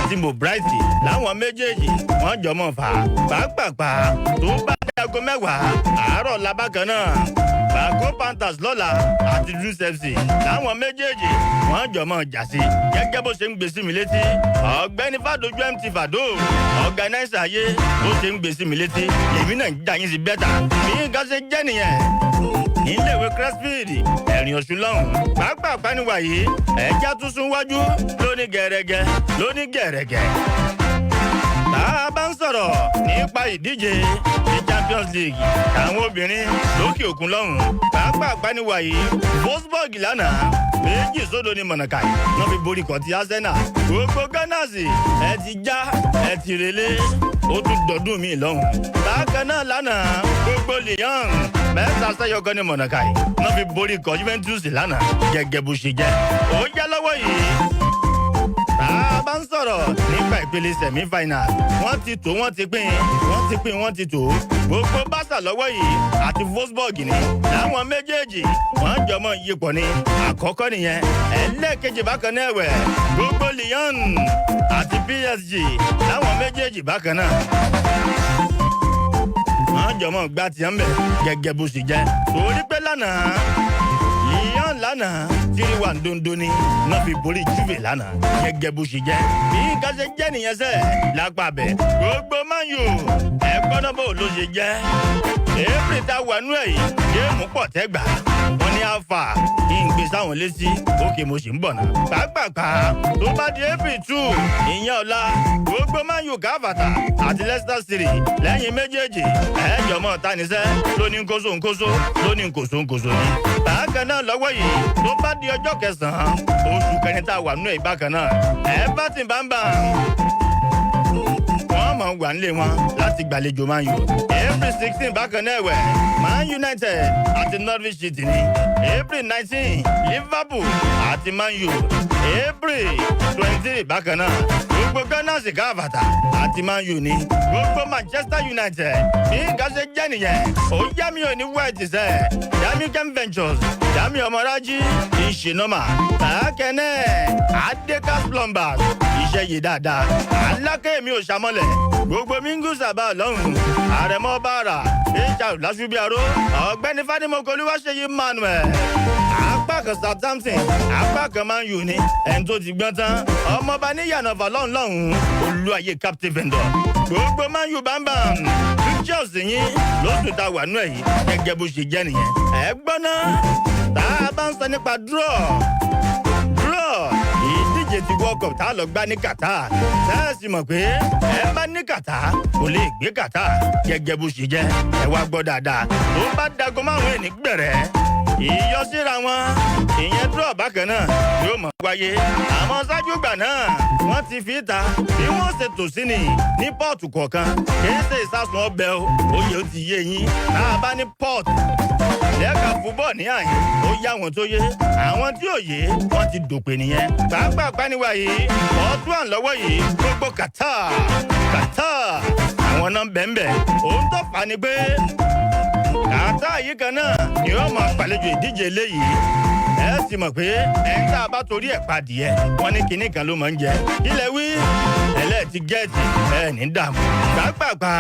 Àti Mo Bright láwọn méjèèjì wọ́n jọ mọ̀ fà pàápàá. Tó bá dé aago 10 àárọ̀ labákan náà, Bako Panthers lọ́la àti Dreams FC láwọn méjèèjì wọ́n jọ mọ̀ jà sí, gẹ́gẹ́ bó ṣe ń gbé sí mi létí. Ọ̀gbẹ́ni Fàdójú Mt Fàdó, organizer ayé, bó ṣe ń gbé sí mi létí, lèmi náà ń jà yín sí better. Bí nǹkan ṣe jẹ́ nìyẹn níléèwé Crestfield, Ẹ̀rìn Ọ̀ṣun lọ́hùn. Pàápàá ní wàyí, ẹ̀já tún sún wájú lóní gẹ̀rẹ́gẹ́, lóní gẹ̀rẹ́gẹ́. Tá a bá ń sọ̀rọ̀ nípa ìdíje ní Champions League àwọn obìnrin lókè òkun lọ́hùn, pàápàá ní wàyí, Wolfsburg lánàá, 2-0 ní mọ̀nàkà náà fi borí kọ́ ti Arsenal. Gbogbo Gunners, ẹ ti já, ẹ ti relé, ó tún dọdún mi lọ́hùn. Bákan náà lánàá, gbogbo Lyon, 3-0 ní mọ̀nàkà náà fi borí kọ́ Juventus lánàá, gẹ́gẹ́ bó ṣe jẹ́. Ó jẹ́ lọ́wọ́ yìí, tá a bá ń sọ̀rọ̀ nípa ìpele semi final, wọ́n ti tó, wọ́n ti pín, wọ́n ti pín, wọ́n ti tó. Gbogbo Barca lọ́wọ́ yìí àti Wolfsburg ní láwọn méjèèjì wọ́n jọmọ́ yípo ní àkọ́kọ́ nìyẹn. Ẹlẹ́ẹ̀kejì bákan náà ẹ̀wẹ̀, gbogbo Lyon àti PSG láwọn méjèèjì bákan náà wọ́n jọmọ́ gbá tiẹ̀ ń bẹ̀, gẹ́gẹ́ bó ṣe jẹ́. Torí pé lánàá, Lyon lánàá, 3-1 dondo ni náà fi borí Juve lánàá, gẹ́gẹ́ bó ṣe jẹ́. Bí nǹkan ṣe jẹ́ nìyẹn sẹ́ lápá bẹ̀. Gbogbo Man U, ẹ̀gbọ́n náà, bò ló ṣe jẹ́? April ta wà nú ẹ̀ yìí, game pọ̀ tẹ́gbà. Wọ́n ní alpha kí n gbé sáwọn létí òkè, mo sì ń bọ̀ náà. Pàápàá tó bá di April 2, ìyẹn ọ̀la, gbogbo Man U káfàtà àti Leicester City lẹ́yìn méjèèjì ẹ̀ẹ́jọ̀ mọ́ tánisẹ́ lóní nkóso nkóso, lóní nkóso nkóso ni. Bákan náà lọ́wọ́ yìí, tó bá di ọjọ́ kẹsàn-án oṣù kẹrin tá a wà nínú ẹ̀ bákan náà, Everton bámbàm wọ́n mọ̀ wà nílé wọn láti gbàlejò Man U. April 16 bákan náà ẹ̀wẹ̀, Man United àti Norwich City ní. April 19, Liverpool àti Man U. April 23 bákan náà, gbogbo Gunners káfàtà àti Man U ní. Gbogbo Manchester United, bí nǹkan ṣe jẹ́ nìyẹn. Ó yá mi ò ní white sẹ́ Jamiu Kem Ventures, Jamiu Ọmọrájí ìṣìnọ́mà tàákẹ́nẹ́ Adekas Plumbers, iṣẹ́ yìí dáadáa. Alákẹ́ mi ò ṣàmọ́lẹ̀, gbogbo mingu sábà lọ́hùn, àrẹ̀mọ bàrà hr lásùbíàró, ọ̀gbẹ́ni Fádímọ̀kọ Olúwaṣeyí Manuel, apá kan Southampton, apá kan Man U ní. Ẹni tó ti gbọ́n tán, ọmọọba níyànà lọ́hùn lọ́hùn, olúwayé captain vendor. Gbogbo Man U bámbàm, pictures yín lóṣù tá a wà nú ẹ̀ yìí, gẹ́gẹ́ bó ṣe jẹ́ nìyẹn. Ẹ gbọ́n náà, tá a bá ń sọ nípa draw ìdíje ti World Cup tá a lọ gbá ní Qatar, tẹ́ẹ̀sì mọ̀ pé ẹ bá ní Qatar kò lè gbé Qatar, gẹ́gẹ́ bó ṣe jẹ́. Ẹ wá gbọ́ dáadáa, tó bá dago 5 ẹni gbẹ̀rẹ̀ ìyọsíra wọn, ìyẹn draw bákan náà yóò mọ̀ wáyé. Àmọ́ ṣáájú gbà náà, wọ́n ti fi ta bí wọ́n ṣe tò sí ni ní pot kọ̀ọ̀kan. Kì í ṣe ìsásùn ọbẹ̀ o, oyè ó ti yé yín. Tá a bá ní pot lẹ́ka fúbọ̀ ní àyìn, ó yá wọn tó yé, àwọn tí ò yé wọ́n ti dòpè nìyẹn. Pàápàá pàníwá yìí, pot 1 lọ́wọ́ yìí, gbogbo Qatar, Qatar àwọn náà ń bẹ̀ ń bẹ̀. Òun tó fà á ni pé Qatar yìí kan náà ni wọ́n máa gbàlejò ìdíje eléyìí. Ẹ sì mọ̀ pé ẹni tá a bá torí ẹ̀ padìẹ, wọ́n ní kinní kan ló máa ń jẹ. Ilẹ̀ wí ẹlẹ́ẹ̀tì gẹ́ẹ̀tì ẹ̀ ní dààmú. Gbàgbàgbà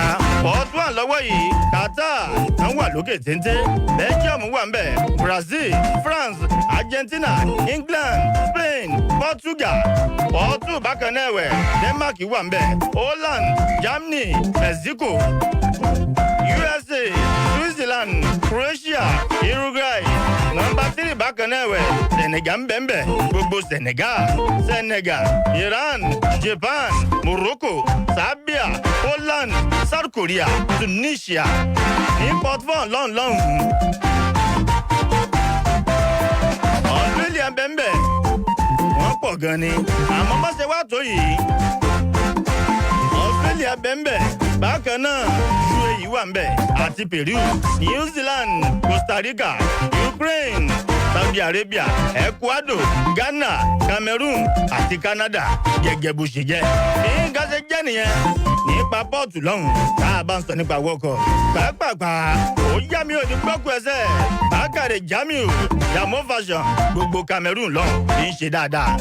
pot 1 lọ́wọ́ yìí, Qatar wọ́n wà lókè téńté, Belgium wà ń bẹ̀, Brazil, France, Argentina, England, Spain, Portugal. Pot 2 bákan náà ẹ̀wẹ̀, Denmark wà ń bẹ̀, Holland, Germany, Mexico, USA, Switzerland, Croatia, Uruguay. Number 3 bákan náà ẹ̀wẹ̀, Senegal ń bẹ̀ ń bẹ̀, gbogbo Senegal, Senegal, Iran, Japan, Morocco, Serbia, Poland, South Korea, Tunisia. Ní pot 4 lọ́hùn lọ́hùn, Australia ń bẹ̀ ń bẹ̀, wọ́n pọ̀ gan ni. Àmọ́ bá ṣe wá tó yìí, Australia bẹ̀ ń bẹ̀, bákan náà UAE wà ń bẹ̀ àti Peru, New Zealand, Costa Rica, Ukraine, Saudi Arabia, Ecuador, Ghana, Cameroon àti Canada, gẹ́gẹ́ bó ṣe jẹ́. Bí nǹkan ṣe jẹ́ nìyẹn nípa pot lọ́hùn tá a bá ń sọ nípa World Cup. Pàápàá ó yá mi ò ní gbọ́kú ẹsẹ̀ Bákàrẹ̀ Jamiu Jamo Fashion, gbogbo Cameroon lọ́hùn kì í ṣe dáadáa.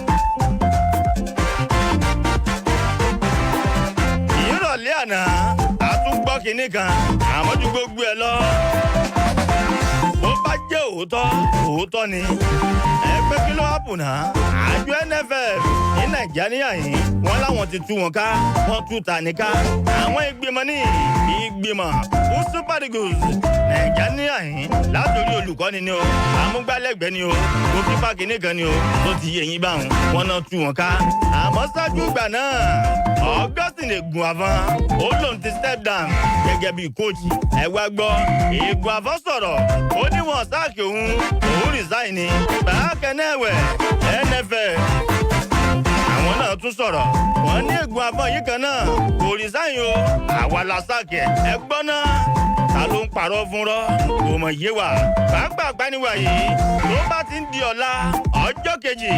Àná a tún gbọ́ kinní kan, àmọ́ ju gbogbo ẹ lọ, bó bá jẹ́ òótọ́, òótọ́ ni. Ẹ pé kí ló wá pù náà? Àjọ NFF ní Nàìjíríà yìí, wọ́n láwọn ti tú wọn ká. Wọ́n tú ta ní ká? Àwọn ìgbìmọ̀ ní ìgbìmọ̀ fún Super Eagles Nàìjíríà yìí, látòrí olùkọ́ni ni o, amúgbálẹ́gbẹ̀ẹ́ ni o, goalkeeper kìíní kan ni o, tó ti yé yín báwọn, wọn náà tú wọn ká. Àmọ́ ṣáájú ìgbà náà, Augustine Eguavoen, ó lóun ti step down gẹ́gẹ́ bíi coach. Ẹ wá gbọ́, Eguavoen sọ̀rọ̀, ó ní wọn sack òun, òun resign ni. Bákan náà ẹ̀wẹ̀, NFF àwọn náà tún sọ̀rọ̀, wọ́n ní Eguavoen yìí kan náà kò resign o, àwa la sack ẹ̀. Ẹ gbọ́ náà, ta ló ń parọ́ fúnrọ́? Kò mọ̀ yé wa. Pàápàá gbaniwa yìí, tó bá ti ń di ọ̀la, ọjọ́ kejì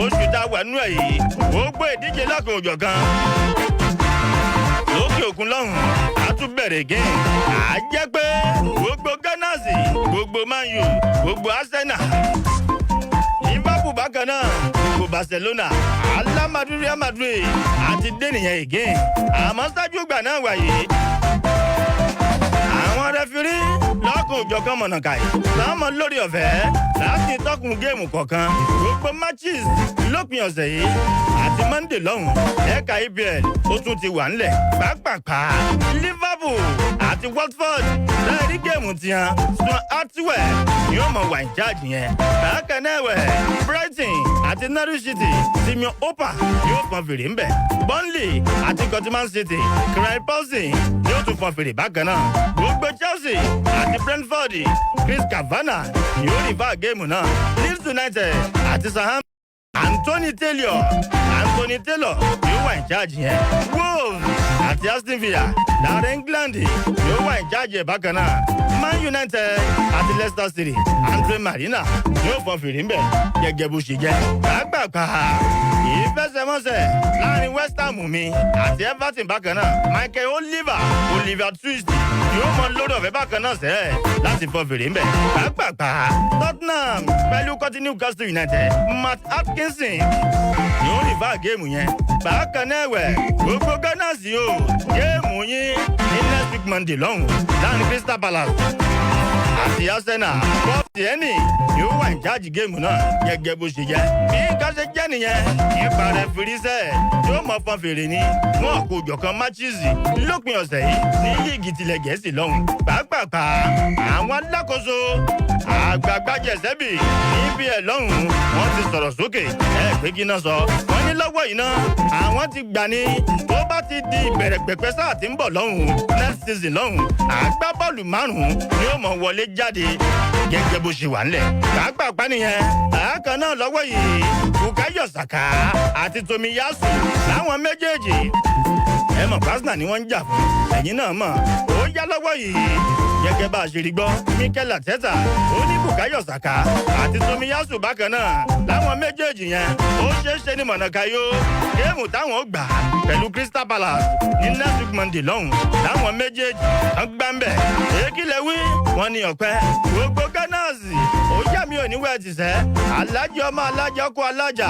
oṣù tá a wà nínú ẹ̀ yìí, gbogbo ìdíje lọ́kàn òjọ̀kan lókè òkun lọ́hùn á tún bẹ̀rẹ̀ again. À jẹ́ pé gbogbo Gunners, gbogbo Man U, gbogbo Arsenal, Liverpool bákan náà, gbogbo Barcelona, Hala Madrid, Real Madrid àti dẹ́nìyàn again. Àmọ́ ṣáájú ìgbà náà wàyí, àwọn referee lọ́kùn òjọ̀kan mọ̀nàkàì sáàmọ̀ lórí ọ̀fẹ́ láti tọ́kùn game kọ̀ọ̀kan, gbogbo matches lópin ọ̀sẹ̀ yìí àti Monday lọ́hùn, ẹ̀ka EPL ó tún ti wà ńlẹ̀ pàápàá. Liverpool àti Watford lẹ́ẹ̀rí game tiẹ̀, Stuart Attwell yóò mọ̀ wà ní charge yẹn. Bákan náà ẹ̀wẹ̀, Brighton àti Norwich City, Simeon Hooper yóò fọn fèrè ńbẹ̀. Burnley àti Cottingham City, Craig Pawson yóò tún fọn fèrè bákan náà. Gbogbo Chelsea àti Brentford, Chris Kavanagh yóò referee game náà. Leeds United àti Southampton, Anthony Taylor yóò wà ní charge yẹn. Wolves àti Aston Villa, Darren England yóò wà ní charge ẹ̀ bákan náà. Man United àti Leicester City, Andre Marriner yóò fọn fèrè ńbẹ̀ gẹ́gẹ́ bó ṣe jẹ́. Pàápàá ìfẹsẹ̀mọsẹ̀ láàrin West Ham mi àti Everton bákan náà, Michael Oliver, Oliver Twist, yóò mọ lórí ọ̀fẹ́ bákan náà sẹ́ẹ̀ láti fọn fèrè ńbẹ̀. Pàápàá Tottenham pẹ̀lú kọ́tí Newcastle United, Matt Atkinson yóò referee game yẹn. Bákan náà ẹ̀wẹ̀, gbogbo Gunners o, game yín ní next week Monday lọ́hùn láàrin Crystal Palace àti Arsenal, Paul Tierney yóò wà ní charge game náà gẹ́gẹ́ bó ṣe jẹ́. Bí nǹkan ṣe jẹ́ nìyẹn nípa referee sẹ́ẹ̀ yóò mọ fọn fèrè ní wọn kò jọ̀kan matches lópin ọ̀sẹ̀ yìí ní league tilẹ̀ Gẹ̀ẹ́sì lọ́hùn. Pàápàá àwọn alákòóso àgbààgbà jẹ̀sẹ́bì níbi ẹ̀ lọ́hùn, wọ́n ti sọ̀rọ̀ sókè. Ẹ pé kí náà sọ? Wọ́n ní lọ́wọ́ yìí náà, àwọn ti gbà ní tó bá ti di ìbẹ̀rẹ̀ pẹ̀pẹ̀ sáà tí ń bọ̀ lọ́hùn, next season lọ́hùn, agbábọ́ọ̀lù márùn-ún ni ó mọ̀ wọlé jáde gẹ́gẹ́ bó ṣe wà ńlẹ̀. Pàápàá nìyẹn. Bákan náà lọ́wọ́ yìí, Bukayo Saka àti Tomiyasu láwọn méjèèjì, ẹ mọ̀, Arsenal ni wọ́n ń jà fún, ẹ̀yin náà mọ̀. Ó yá, lọ́wọ́ yìí, gẹ́gẹ́ bá a ṣe rí gbọ́, Mikel Arteta ó ní Bukayo Saka àti Tomiyasu bákan náà láwọn méjèèjì yẹn, ó ṣeé ṣe ní mọ̀nàkáyó game táwọn ó gbà pẹ̀lú Crystal Palace ní next week Monday lọ́hùn, láwọn méjèèjì wọ́n gbá ń bẹ̀. Èkì lẹ wí? Wọ́n ní ọ̀pẹ́ gbogbo Gunners. Ó yá, mi ò ní wẹ́ẹ̀ tì sẹ́. Alájì, ọmọ alájà, ọkọ alájà,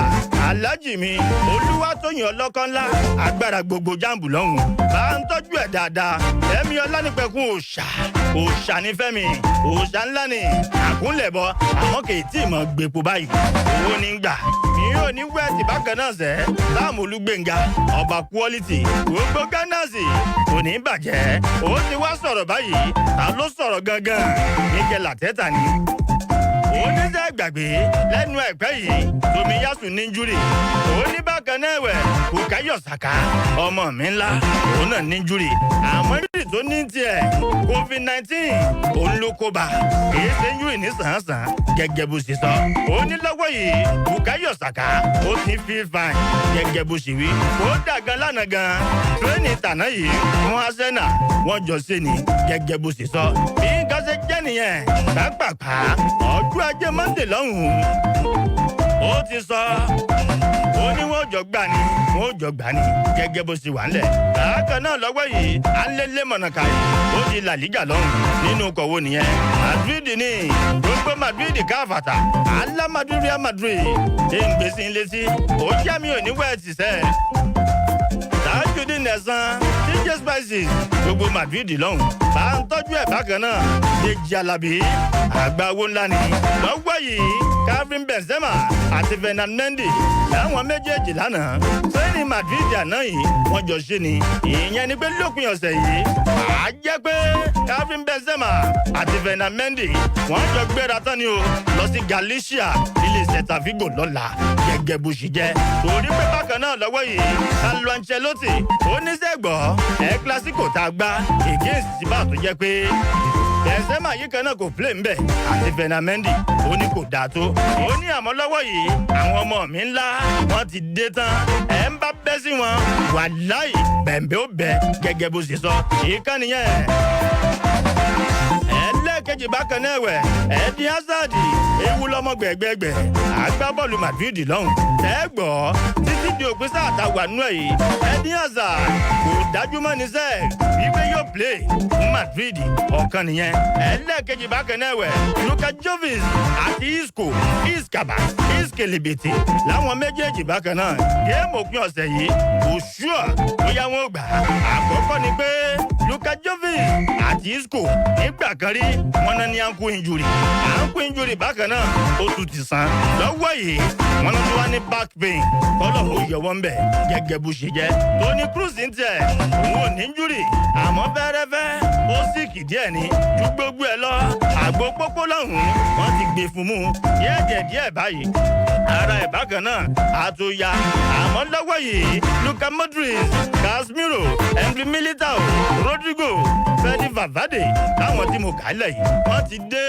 alájì mi, Olúwatóyìn ọlọ́kọ́ ńlá, agbára gbogbo jambu lọ́hùn, bá ń tọ́jú ẹ̀ dáadáa. Fẹ́mi Ọlánìpẹ̀kun, òòṣà, òòṣà ní Fẹ́mi, òòṣà ńlá ni àkúnlẹ̀bọ, àmọ́ kì í tí ì mọ̀ gbèpò báyìí, owó ní gbà. Mi ò ní wẹ́ẹ̀tì bákan náà sẹ́. Sáàmù Olúgbénga, ọba quality, gbogbo Gunners kò ní bàjẹ́. Ó ti wá sọ̀rọ̀ báyìí. Ta ló sọ̀rọ̀ gangan? Mikel Arteta ni. Oníṣẹ́ gbàgbé lẹ́nu ẹ̀pẹ́ yìí, Tomiyasu ní injury. Òun ní bákan náà ẹ̀wẹ̀, Bukayo Saka, ọmọ mi ńlá, òun náà ní injury, àmọ́ injury tó ní tiẹ̀, COVID-19 òun ló kó bá, kìí ṣe injury ní sàn-án gẹ́gẹ́ bó ṣe sọ. Òun ní lọ́wọ́ yìí, Bukayo Saka ó ti feel fine gẹ́gẹ́ bó ṣe wí. Ó dà gan lánàá gan, training tàná yìí fún Arsenal, wọ́n jọ ṣe ni gẹ́gẹ́ bó ṣe sọ. Bí nǹkan ṣe jẹ́ nìyẹn. Pàápàá ọjọ́ ajé Monday lọ́hùn-ún, ó ti sọ, ó ní wọ́n jọ gbà ní, wọ́n jọ gbà ní gẹ́gẹ́ bó ṣe wà ńlẹ̀. Bákan náà lọ́wọ́ yìí, alẹ́lẹ́ mọ̀nàkà yìí, ó di La Liga lọ́hùn nínú kọ̀wé nìyẹn. Madrid ní gbogbo Madrid káfàtà, Hala Madrid, Real Madrid ṣé ń gbèsè ńlẹ́sí. Ó yá, mi ò ní wẹ́ẹ̀tì sẹ́ẹ̀. Tajudeen Ẹ̀sán tíjẹ́. Spices, gbogbo Madrid lọ́hùn, bá ń tọ́jú ẹ̀ bákan náà. Dèjì Alábí, àgbà owó ńlá ni lọ́wọ́ yìí. Karim Benzema àti Fernand Mendy láwọn méjèèjì lánàá sẹ́ni Madrid àná yìí, wọ́n jọ ṣe ni. Ìyẹn ni pé lópin ọ̀sẹ̀ yìí, àá jẹ́ pé Karim Benzema àti Fernand Mendy, wọ́n jọ gbéra tán ni o lọ sí Galicia nílé Celta Vigo lọ́la, gẹ́gẹ́ bó ṣe jẹ́. Torí pé bákan náà lọ́wọ́ yìí, Carlo Ancelotti oníṣègbọ́ ẹ̀ Clasico tá a gbá against síbà tó jẹ́ pé Benzema yìí kan náà kò play ńbẹ àti Fernand Mendy, ó ní kò dáa tó. Ó ní àmọ́ lọ́wọ́ yìí, àwọn ọmọ mi ńlá, wọ́n ti dé tán, ẹ̀ ń bá bẹ́ sí wọn, wàláì bẹ̀m̀bẹ́ ó bẹ, gẹ́gẹ́ bó ṣe sọ. Ìkànnì yẹn ẹlẹ́ẹ̀kejì bákan náà ẹ̀wẹ̀, Eden Hazard, ewu lọ́mọ gbẹ̀gbẹ̀gbẹ̀ agbábọ́ọ̀lù Madrid lọ́hùn tẹ́gbọ́, títí di òpin sáà tá a wà nínú ẹ̀ yìí, Eden Hazard kò dájú mọ́ ní sẹ́ẹ̀ wípé yóò play fún Madrid. Ọ̀kan nìyẹn. Ẹlẹ́ẹ̀kejì bákan náà ẹ̀wẹ̀, Luka Jovic àti Isco, Iskaba, Iskelebete láwọn méjèèjì bákan náà, game òpin ọ̀sẹ̀ yìí kò ṣúọ̀ bóyá wọn ò gbà á. Àkọ́kọ́ ni pé Luka Jovic àti Isco, nígbà kan rí wọn náà ní ankle injury. Ankle injury bákan náà, ó tún ti sàn. Lọ́wọ́ yìí, wọn náà tún wá ní back pain, kọ́lọ̀ ó yọ wọ́n bẹ̀, gẹ́gẹ́ bó ṣe jẹ́. Toni Kroos ń tiẹ̀, òun ò ní injury, àmọ́ fẹ́rẹ́fẹ́ ó sì kì díẹ̀ ní ju gbogbo ẹ̀ lọ. Àgbo pópó lọ́hùn-ún, wọ́n ti gbé fún mu díẹ̀ díẹ̀ báyìí, ara ẹ̀ bákan náà àtúnyà. Àmọ́ lọ́wọ́ yìí, Luka Modric, Casemiro, Henry Militao, Rodrigo, Fede Valverde, táwọn tí mo kà á lẹ̀ yìí, wọ́n ti dé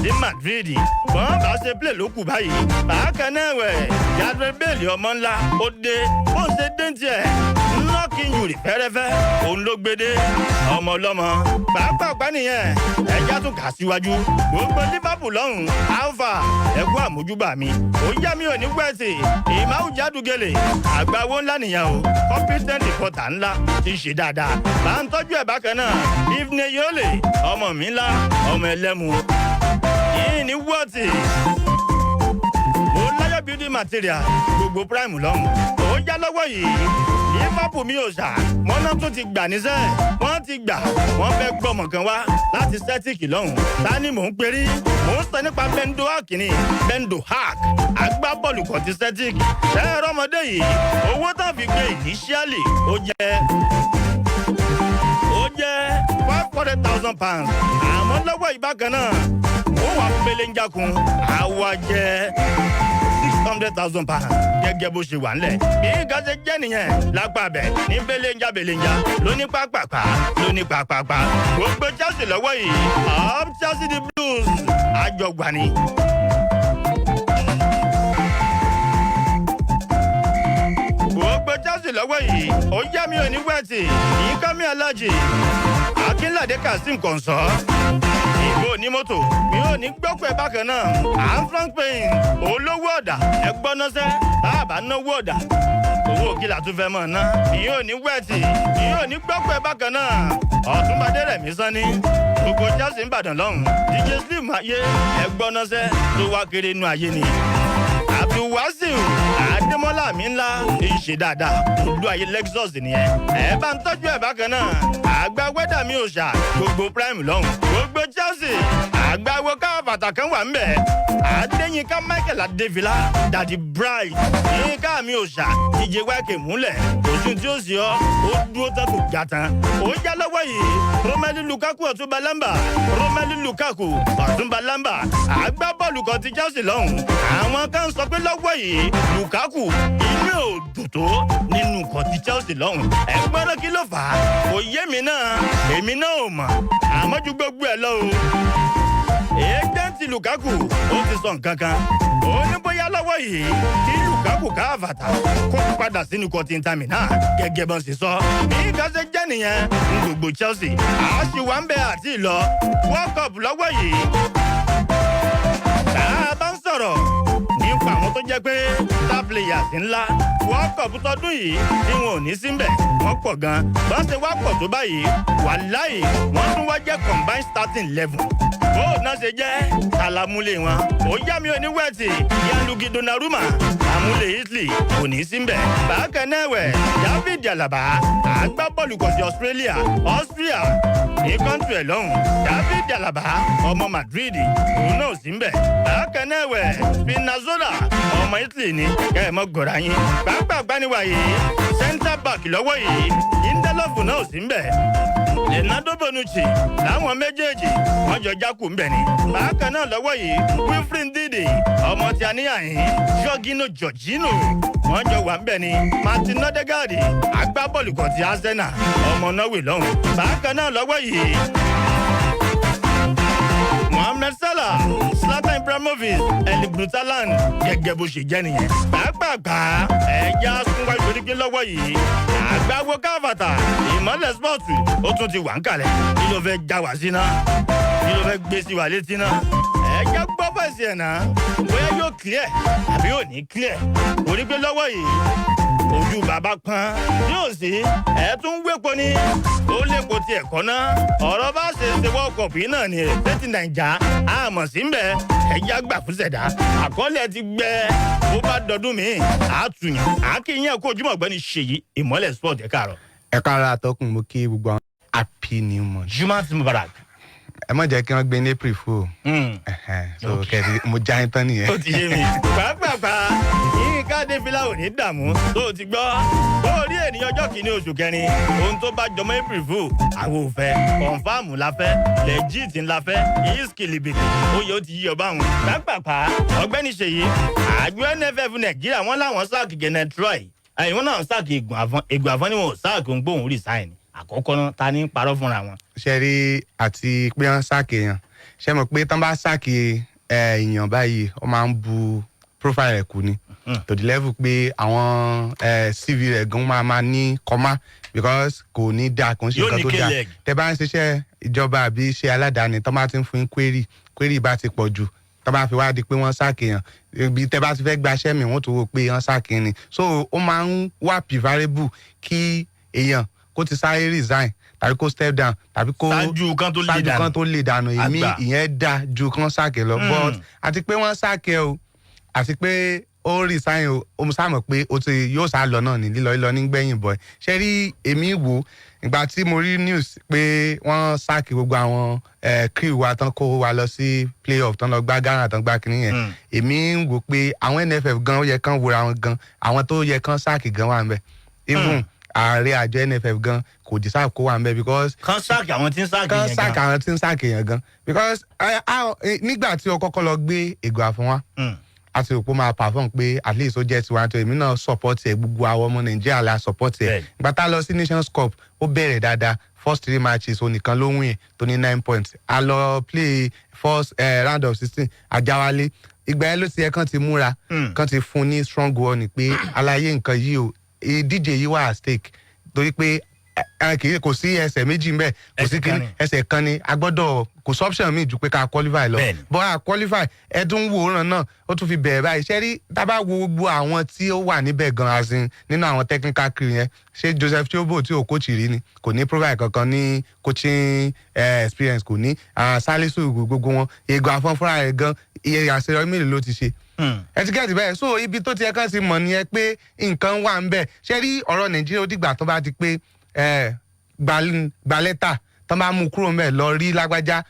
sí Madrid, wọ́n bá ṣe play ló kù báyìí. Bákan náà wẹ̀, Gareth Bale, ọmọ ńlá, ó dé. Bó ṣe dé ń tiẹ̀, knock injury fẹ́rẹ́fẹ́ òun ló gbé dé, ọmọ ọlọ́mọ pàápàá nìyẹn. Ẹja tún kà síwájú. Gbogbo Liverpool lọ́hùn, alpha, ẹkú àmójúbà mi. Ó yá, mi ò ní wẹ́ẹ̀sì ìmáwùjádùgẹ̀lẹ̀, àgbáwo ńlá nìyẹn o, competent reporter ńlá ti ṣe dáadáa, bá ń tọ́jú ẹ̀ bákan náà. Ifne Yole, ọmọ mi ńlá, ọmọ ẹlẹ́mu yìí ní wọ́ọ̀tì, mo láyọ̀ building material, gbogbo prime lọ́hùn. Ó yá, lọ́wọ́ yìí, Liverpool mi ò ṣà, wọ́n náà tún ti gbà níṣẹ́, wọ́n ti gbà, wọ́n fẹ́ gbọ́mọ̀ kan wá láti Celtic lọ́hùn. Ta ni mò ń perí? Mò ń sọ nípa Bendo Hawk ni, Bendo Hawk, agbábọ́ọ̀lù kan ti Celtic. Ṣẹ́ẹ̀rọ ọmọdé yìí, owó tán fi gbé initially, ó jẹ́ £500,000, àmọ́ lọ́wọ́ ìbákan náà, ó wà pélé ń jákun, àwa jẹ́ £600,000, gẹ́gẹ́ bó ṣe wà ńlẹ̀. Bí nǹkan ṣe jẹ́ nìyẹn lápá abẹ ní belenja belenja, lóní pápápá, lóní pápápá. Gbogbo Chelsea lọ́wọ́ yìí, up Chelsea the Blues, àjọgbà ni. Gbogbo Chelsea lọ́wọ́ yìí, ó yá, mi ò ní wẹ́ẹ̀tì ìkànnì alájì Akínládé Kazeem Kọ̀ǹsọ́, ìbò onímọ́tò, mi ò ní gbọ́pẹ́ bákan náà. À ń Frank Payne, olówó ọ̀dà, ẹgbọ́n náṣẹ́ tá a bá náwó ọ̀dà, owó kí la tún fẹ́ mọ̀ ná? Mi ò ní wẹ́ẹ̀tì, mi ò ní gbọ́pẹ́ bákan náà. Ọ̀túnbadé rẹ̀ mí sanni, gbogbo Chelsea ń bàdàn lọ́hùn. DJ Slim ayé, ẹgbọ́n náṣẹ́ tó wá kiri inú ayé ni. Abdulwasiu Adémọlá mi ńlá ń ṣe dáadáa, olú ayé Lexus nìyẹn, ẹ bá ń tọ́jú ẹ̀ bákan náà. Àgbà wẹ́dà mi ò ṣà, gbogbo prime lọ́hùn, gbogbo Chelsea, àgbà wo káfàtà kan wà ńbẹ̀. Adéyínká Michael Adéfìlà, Daddy Bright, yínká mi ò ṣà, DJ wákè múlẹ̀, kò sí tí ó sì ọ́, ó dúró tán, kò já tán. Ó yá, lọ́wọ́ yìí, Romelu Lukaku, ọ̀túnba lamba, Romelu Lukaku, ọ̀túnba lamba, agbábọ́ọ̀lù kan ti Chelsea lọ́hùn. Àwọn kan sọ pé lọ́wọ́ yìí, Lukaku inú ò dùn tó nínú nǹkan ti Chelsea lọ́hùn. Ẹ gbọ́dọ̀ kí ló fà á? Kò yé mi náà, èmi náà ò mọ̀, àmọ́ ju gbogbo ẹ̀ lọ o, agent Lukaku ó ti sọ nǹkan kan. Ó ní bóyá lọ́wọ́ yìí, kí Lukaku káfàtà kó padà sínú kọ́ńtínítà náà, gẹ́gẹ́ bọ́n ṣe sọ. Bí nǹkan ṣe jẹ́ nìyẹn ń gbogbo Chelsea, àṣìwà ń bẹ àti ìlọ World Cup lọ́wọ́ yìí. Tá a bá ń sọ̀rọ̀ nípa àwọn tó jẹ́ pé star players ńlá World Cup tọdún yìí tí wọn ò ní sí mbẹ̀, wọ́n pọ̀ gan. Bọ́n ṣe wá pọ̀ tó báyìí, wàláì, wọ́n tún wá jẹ́ combined starting 11. Bó náà ṣe jẹ́ alamúlé wọn, ó yá, mi ò ní wẹ́ẹ̀tì Gianluigi Donnarumma. Amúlé Italy kò ní í sí mbẹ̀. Bákan náà ẹ̀wẹ̀, David Alaba, agbábọ́ọ̀lù kọ̀ sí Australia, Austria ní country ẹ̀ lọ́hùn. David Alaba, ọmọ Madrid, òun náà ò sí mbẹ̀. Bákan náà ẹ̀wẹ̀, Spinazzola, ọmọ Italy ni, kẹ́ ẹ̀ mọ́ gọ̀ọ́ra yín. Pápá àgbáníwáyé, center back lọ́wọ́ yìí, Lindelof náà ò sí mbẹ̀. Leonardo Bonucci láwọn méjèèjì wọ́n jọ jákù ń bẹ̀ ni. Bákan náà lọ́wọ́ yìí, Wilfried Ndidi, ọmọ tí a níyàyín, Jorginho Jorginho, wọ́n jọ wà ń bẹ̀ ni. Martin Odegaard, agbábọ́ọ̀lù kan ti Arsenal, ọmọ Norway lọ́hùn. Bákan náà lọ́wọ́ yìí, Mohamed Salah, Zlatan Ibrahimovic, Erling Braut Haaland, gẹ́gẹ́ bó ṣe jẹ́ nìyẹn. Pàápàá ẹ̀yà súnwájú torí pé lọ́wọ́ yìí, àgbáwo káfàtà Ìmọ̀lẹ̀ Sport ó tún ti wà ń kalẹ̀. Kí ló fẹ́ já wá sí náà? Kí ló fẹ́ gbé sí wa létí náà? Ẹ̀jẹ̀ gbọ́ fẹ̀sì ẹ̀ náà, bóyá yóò clear àbí yóò ní clear. Torí pé lọ́wọ́ yìí, ojú bàbá pọ́n yóò sí ẹ̀ tún wépo ní ó lépo tiẹ̀ kọ́ ná. Ọ̀rọ̀ bá ṣe ṣe World Cup yìí náà ni tẹ́tí Nàìjà àmọ̀ sí ń bẹ̀. Ẹ̀yà gbà fún ṣẹ̀dá àkọọ́lẹ̀ ti gbẹ. Bó bá dọdún mi àtúnyàn àkíyàn kó ojúmọ̀. Ọ̀gbẹ́ni Ṣèyí Ìmọ̀lẹ̀ Sport, ẹ̀ káàárọ̀. Ẹ káàárọ̀ àtọkùn, mo kí gbogbo àwọn, happy new month. Jumat Mubarak. Ẹ má jẹ́ kí wọ́n gbé ní April fool o. Ẹ̀hẹ́n, so kẹ́sì mo já yín tán nìyẹn. Ó ti yé mi pàápàá. Yínká Adéfìlà ò ní dààmú tó o ti gbọ́ bó o rí ènìyàn. Ọjọ́ kìíní oṣù kẹrin, ohun tó bá jọmọ́ April fool, àwọn ò fẹ́. Confirm la fẹ́, legit la fẹ́, ìskìlìbìtì ó yẹ ó ti yí ọba àwọn. Pàápàá ọ̀gbẹ́ni Ṣèyí, àjọ NFF Nàìjíríà, wọ́n láwọn sack Gernot Rohr, ẹ̀yìn wọn náà sack Eguavoen. Eguavoen ni wọn ò sack, ń gbóhùn resign. Àkọ́kọ́ náà, ta ní parọ́ fúnra wọn? Ṣe rí, àti pé wọ́n sack èèyàn, ṣe mọ̀ pé tán bá sack èèyàn báyìí, ó máa ń bu profile rẹ̀ kù ni to the level pé àwọn CV rẹ̀ gan máa ní comma, because kò ní dáa, kò ń ṣe Yóò nǹkan ní tó dáa. K-leg. Tẹ bá ń ṣiṣẹ́ ìjọba àbí iṣẹ́ aládàáni, tán bá ti ń fún yín query, query bá ti pọ̀ jù, tán bá fi wá di pé wọ́n sack èèyàn, ibi tẹ bá ti fẹ́ gbaṣẹ́ mi, wọ́n tó wò pé wọ́n sack ni. So ó máa ń wà preferable kí èèyàn kó ti sáré resign tàbí kó step down tàbí kó ṣáájú kan tó lè ṣáájú dànù. kan tó lè dànù èmi. Àgbà. Ìyẹn dáa ju kan sack lọ. But àti pé wọ́n sack o, àti pé ó resign o, ó sá mọ̀ pé ó ti yóò sá lọ náà ní lílọ lílọ nígbẹ̀yìn bọ̀. Ṣé rí, èmi wò ìgbà tí mo rí news pé wọ́n sack gbogbo àwọn crew wa tán kó wa lọ sí playoff, tán lọ gbá Ghana, tán gbá kínní yẹn, èmi ń wò pé àwọn NFF gan, ó yẹ kán wòra wọn gan. Àwọn tó yẹ kán sack gan wà ń bẹ̀. Even ààrẹ àjọ NFF gan kò deserve kó wà ń bẹ̀ because Kan sack àwọn tí ń sack kán yẹn sack gan. àwọn tí ń sack yẹn gan, because nígbà tí o kọ́kọ́ lọ gbé Eguavoen wá, a ti rò pé ó máa perform, pé at least ó jẹ́ tiwa tó, èmi náà support ẹ̀, gbogbo àwọn ọmọ Nàìjíríà la support ẹ̀. Ìgbà tá a lọ sí Nations Cup, ó bẹ̀rẹ̀ dáadáa. First three matches, ó nìkan ló win tó ní 9 points. A lọ play first round of 16, àjáwálé. Ìgbà yẹn ló ti yẹ kán ti múra, kán ti fún ní strong warning pé aláyé nǹkan yìí o, ìdíje yìí wà at stake, torí pé kì í kò sí ẹsẹ̀ méjì ń bẹ̀, kò sí Ẹsẹ̀ kan kíní ni. ẹsẹ̀ kan ni. A gbọ́dọ̀, kò sí option míì ju pé ká qualify lọ. Bọ́ a qualify, ẹ tún wòran náà, ó tún fi bẹ̀rẹ̀ báyìí. Ṣé rí, tá bá wo gbogbo àwọn tí ó wà níbẹ̀ gan, as in nínú àwọn technical crew yẹn, ṣé Joseph Chiobo tí ò coach rí ni? Kò ní profile kankan ní coaching experience, kò ní. Salisu, gbogbo wọn, Eguavoen fúnra rẹ̀ gan, iye àṣeyọrí mélòó ló ti ṣe? Ẹ ti get bẹ́ẹ̀. So ibi tó ti yẹ kán ti mọ̀ nìyẹn pé nǹkan wà ń bẹ̀. Ṣé rí, ọ̀rọ̀ Nàìjíríà, ó dìgbà tó bá ti pé gba lẹ́tà tó bá mú kúrò ńbẹ̀, lọ rí lágbájá,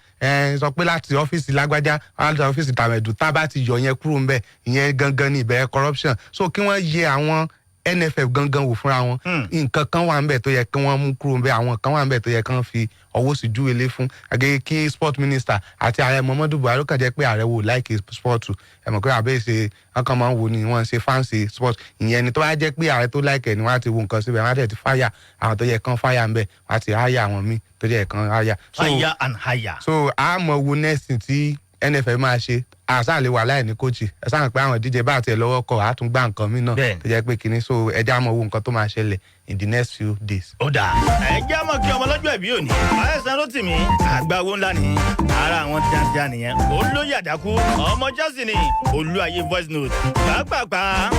sọ pé láti ọ́fíìsì lágbájá, láti ọ́fíìsì tàmẹ̀dù, tá bá ti yọ yẹn kúrò ńbẹ̀, ìyẹn gangan ní ìbẹ̀rẹ̀ corruption. So kí wọ́n yẹ àwọn NFF gangan wò fúnra wọn. Nǹkan kan wà ńbẹ̀ tó yẹ kí wọ́n mú kúrò ńbẹ̀, àwọn kan wà ńbẹ̀ tó yẹ kí wọ́n fi ọwọ́ sí júwèlé fún àgẹ́, kí sport minister àti ààrẹ Muhammadu Buhari. Ó kàn jẹ́ pé ààrẹ wò like sport, ẹ mọ̀ pé àbẹ́ ṣe wọ́n kàn máa ń wo ni wọ́n ṣe fancy sport. Ìyẹn ni tó bá jẹ́ pé ààrẹ tó like ẹ̀ ni, wọ́n á ti wo nǹkan síbẹ̀, wọ́n á tẹ̀ ti fire àwọn tó yẹ kán fire ńbẹ̀, wọ́n á ti hire àwọn míì tó yẹ kán hire. So Higher and higher. So a mọ̀ wo next thing tí NFF máa ṣe. Àṣà lè wà láì ní coach. Ẹ sáà pé àwọn díje bá tiẹ̀ lọ́wọ́ kọ, á tún gbá nǹkan míì náà tó jẹ́ pé kinní. So ẹ já mọ̀ wo nǹkan tó máa ṣẹlẹ̀ in the next few days. Ó dà, ẹ jẹ́ mọ̀ kí ọmọ lọ́jọ́ ìbí òní Ayẹ̀sán Rótìmí, àgbáwo ńlá ni, ara àwọn tíátíá nìyẹn. Olóyè àdákú, ọmọ Chelsea ni, olú ayé voice note pàápàá.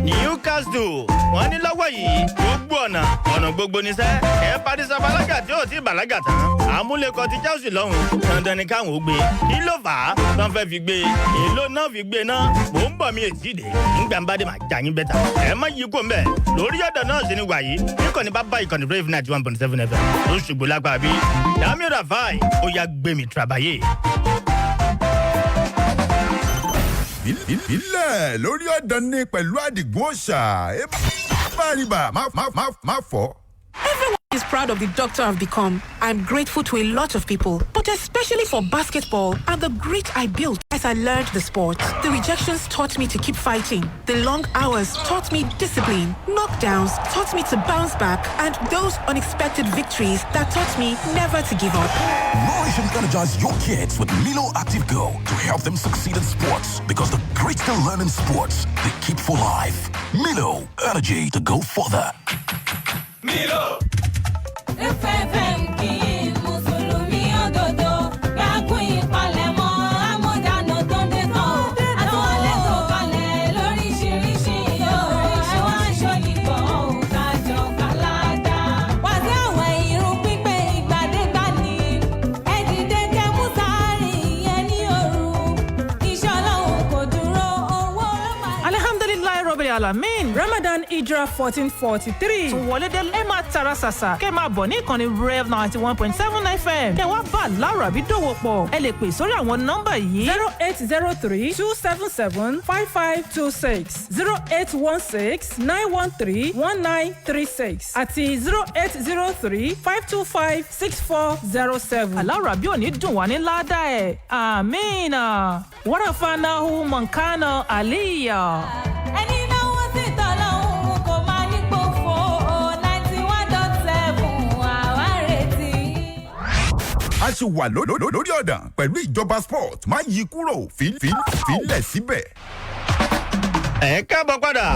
Newcastle, wọ́n ní lọ́wọ́ yìí gbogbo ọ̀nà ọ̀nà gbogbo níṣẹ́ ẹ̀ Arrizabalaga tí ò tí ì bàlágà tán, àmúlẹ̀kọ ti Chelsea lọ́hùn, dandan ni káwọn ó gbé. Kí ló fà á tán fẹ́ fi gbé? Èló náà fi gbé náà? Mò ń bọ̀, mi èsì dé ńgbà ń bá dé, màá jà yín bẹ́tà. Ẹ má yí kó mbẹ́ lórí ọ̀dọ̀ náà sì ni wàyí níkànnì bá bá ìkànnì Brave 91.7 FM lóṣùgbò lápá bí Damiu Rafai ó yá gbé mi tìrabàyè. Ilẹ̀ lórí ọ̀dàn ni pẹ̀lú Àdìgún òòṣà bá má má má má fọ́. Everyone is proud of the doctor I've become. I'm grateful to a lot of people, but especially for basketball and the grit I built as I learned the sport. The rejections taught me to keep fighting. The long hours taught me discipline. Knockdowns taught me to bounce back. And those unexpected victories that taught me never to give up. Nourish and energize your kids with Milo Active Go to help them succeed in sports, because the great they learn in sports, they keep for life. Milo, energy to go further. Milo. FFM kì í mùsùlùmí òdodo gbàgùn ìpalẹ̀mọ́ amúdáná tó ń dé tán àtúwọlé tó kalẹ̀ lóríṣiríṣi o ẹ wá ṣòyìnbọn ò kájọ káládà. Wàsí àwọn irun pípé ìgbàdégbà ni ẹ dìde kẹ́ mú sáárì yẹn ní òru iṣẹ́ ọlọ́run kò dúró, owó ló máa. Alhamdulillahi Rabbil Alamin, Ramadan Hijrah 1443 tún wọlé dé. Ẹ máa tara ṣàṣà kẹ́ máa bọ̀ ní ìkànnì Rev 91.7 FM, kẹ́ wá bá Lárabí dòwò pọ̀. Ẹ lè pè sórí àwọn nọ́mbà yìí: 08032775526, 08169131936 àti 08035256407. Alárabí ò ní dùn wá ní ládàá ẹ̀, àmín. Wàràfànàhù mọ̀nkánà àlíyà. Ẹni náwó sí tọ́lọ́hún kò máa ní gbòfò, 91.7, àwa ń retí. A ṣì wà lórí ọ̀dàn pẹ̀lú ìjọba sport. Má yí kúrò, fílẹ̀ síbẹ̀. Ẹ káàbọ̀ padà.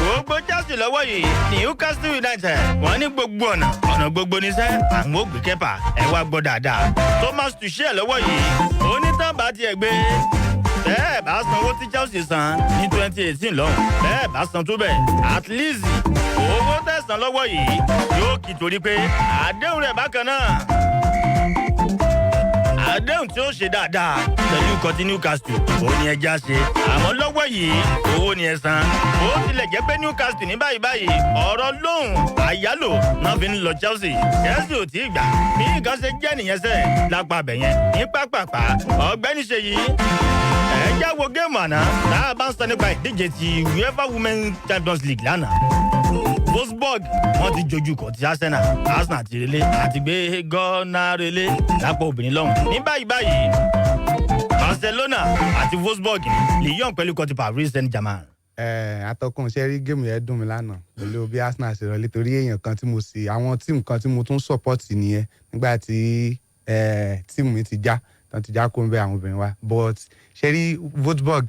Gbogbo Chelsea lọ́wọ́ yìí, Newcastle United, wọ́n ní gbogbo ọ̀nà ọ̀nà gbogbo níṣẹ́ àwọn ògbé kẹ́pà. Ẹ wá gbọ́ dáadáa, Thomas Tuchel lọ́wọ́ yìí onítàn bá tiẹ̀ gbé bẹ́ẹ̀ bá sanwó tí Chelsea san ní 2018 lọ́hùn, bẹ́ẹ̀ bá san tó bẹ́ẹ̀, at least owó tẹ̀sán lọ́wọ́ yìí yóò kì, torí pé àdéhùn rẹ̀ bákan náà, àdéhùn tí ó ṣe dáadáa pẹ̀lú ikọ̀ tí Newcastle ó ní ẹja ṣe, àmọ́ lọ́wọ́ yìí owó ni ẹ san. Ó tilẹ̀ jẹ́ pé Newcastle ní báyìí báyìí ọ̀rọ̀ lóhùn àyálò náà fi ń lọ Chelsea. Chelsea ò tí ì gbà. Bí nǹkan ṣe jẹ́ nìyẹn sẹ́ lápá abẹ yẹn ní pápápá. Ọ̀gbẹ́ni Ṣèyí, ẹ já wo géèmù àná tá a bá ń sọ nípa ìdíje ti UEFA Women Champions League lánàá. Wolfsburg, wọ́n ti jojú kọ ti Arsenal. Arsenal ti relé àti gbé gọ́nà relé lápò obìnrin lọ́hùn. Ní báyìí báyìí, Barcelona àti Wolfsburg ní Lyon pẹ̀lú kọ ti Paris Saint-Germain. Ẹ atọ́kùn, ṣe rí géèmù yẹn dùn mí lánàá pẹ̀lú bí Arsenal ṣe rọlé, torí èèyàn kan tí mo sì àwọn tíìmù kan tí mo tún support nìyẹn nígbà tí tíìmù mi ti já tán, ti já kó ń bẹ àwọn obìnrin wa. But ṣe rí Wolfsburg,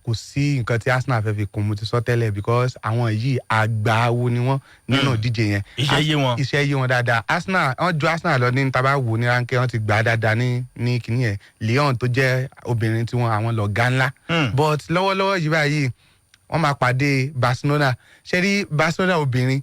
kò sí nǹkan tí Arsenal fẹ́ fi kún, mo ti sọ tẹ́lẹ̀, because àwọn yìí àgbà wo ni wọ́n nínú ìdíje yẹn. Iṣẹ́ yé wọn. Iṣẹ́ yé wọn dáadáa. Arsenal, wọ́n ju Arsenal lọ ní tábà wò ní ránkẹ́, wọ́n ti gbà á dáadáa ní kìíní yẹn. Lyon tó jẹ́ obìnrin tí wọ́n àwọn lọ̀gá ńlá. But lọ́wọ́lọ́wọ́ yìí báyìí, wọ́n máa pàdé Barcelona. Ṣé rí Barcelona obìnrin,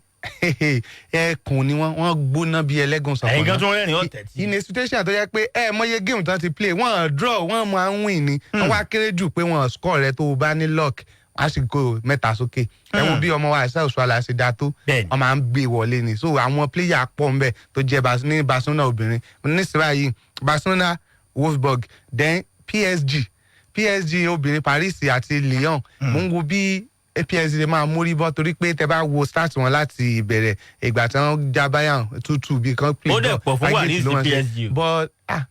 ẹkùn ni wọ́n, wọ́n gbóná bí ẹlẹ́gùn sọ̀kọ̀. Ẹ̀yin kan tún rẹ́rìn ọ̀tẹ̀ tí. In a situation tó yẹ pé ẹ mọye game tán ti play, wọ́n draw, wọ́n máa ń win ni, wọ́n wá kéré jù pé wọ́n score rẹ. Tó o bá ní luck, wọ́n á sì kó mẹ́ta sókè. Ẹ wo bí ọmọ wa àìsàn òṣùwàlà ṣe dáa tó. Wọ́n máa ń gbé wọlé ni. So àwọn player pọ̀ ńbẹ tó jẹ́ ní Barcelona obìnrin nísìnyí báyìí. Barcelona, Wolfsburg, then PSG, PSG obìnrin, Paris àti Lyon. Mo ń wo bí PSG lè máa mórí bọ́, torí pé tẹ bá wo start wọn láti ìbẹ̀rẹ̀, ìgbà tí wọ́n já Bayern 2-2 bí kan play Ó dẹ̀ pọ̀ fún draw, Paris ló wọ́n ṣe. PSG o. But ah,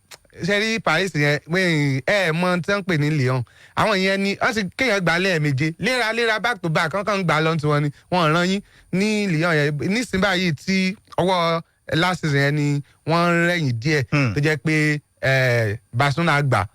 ṣe rí Paris yẹn pé ẹ mọ tí wọ́n ń pè ní Lyon, àwọn yẹn ni wọ́n ti kéèyàn gbà lẹ́ẹ̀méje léraléra back to back kankan gbà lọ́n tiwọn ni wọ́n rán yín ní Lyon yẹn nísìnyí báyìí. Tí ọwọ́ last season yẹn ni wọ́n ń rẹ̀yìn díẹ̀, tó jẹ́ pé Barcelona gbà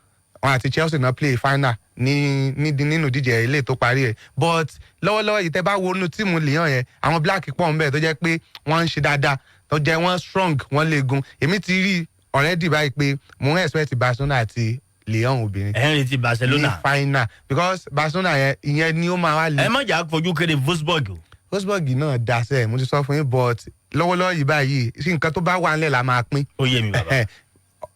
wọn àti Chelsea náà play final ní nínú ìdíje ilé tó parí ẹ̀. But lọ́wọ́lọ́wọ́ yìí, tẹ́ bá wo inú tíìmù Lyon yẹn, àwọn black pọ̀ ń bẹ̀ tó jẹ́ pé wọ́n ń ṣe dáadáa, tó jẹ́ wọ́n strong, wọ́n léegun. Èmi ti rí already báyìí pé mo ń expect Barcelona àti Lyon obìnrin Ẹ̀ ń retí ní Barcelona. final, because Barcelona yẹn, ìyẹn ni ó máa wá le. Ẹ má jà fojú kéré Wolfsburg o. Wolfsburg náà dasẹ̀, mo ti sọ fún yín, but lọ́wọ́lọ́wọ́ yìí báyìí, sí nǹkan tó bá wà ńlẹ̀ la máa pín. Ó yé mi, bàbá.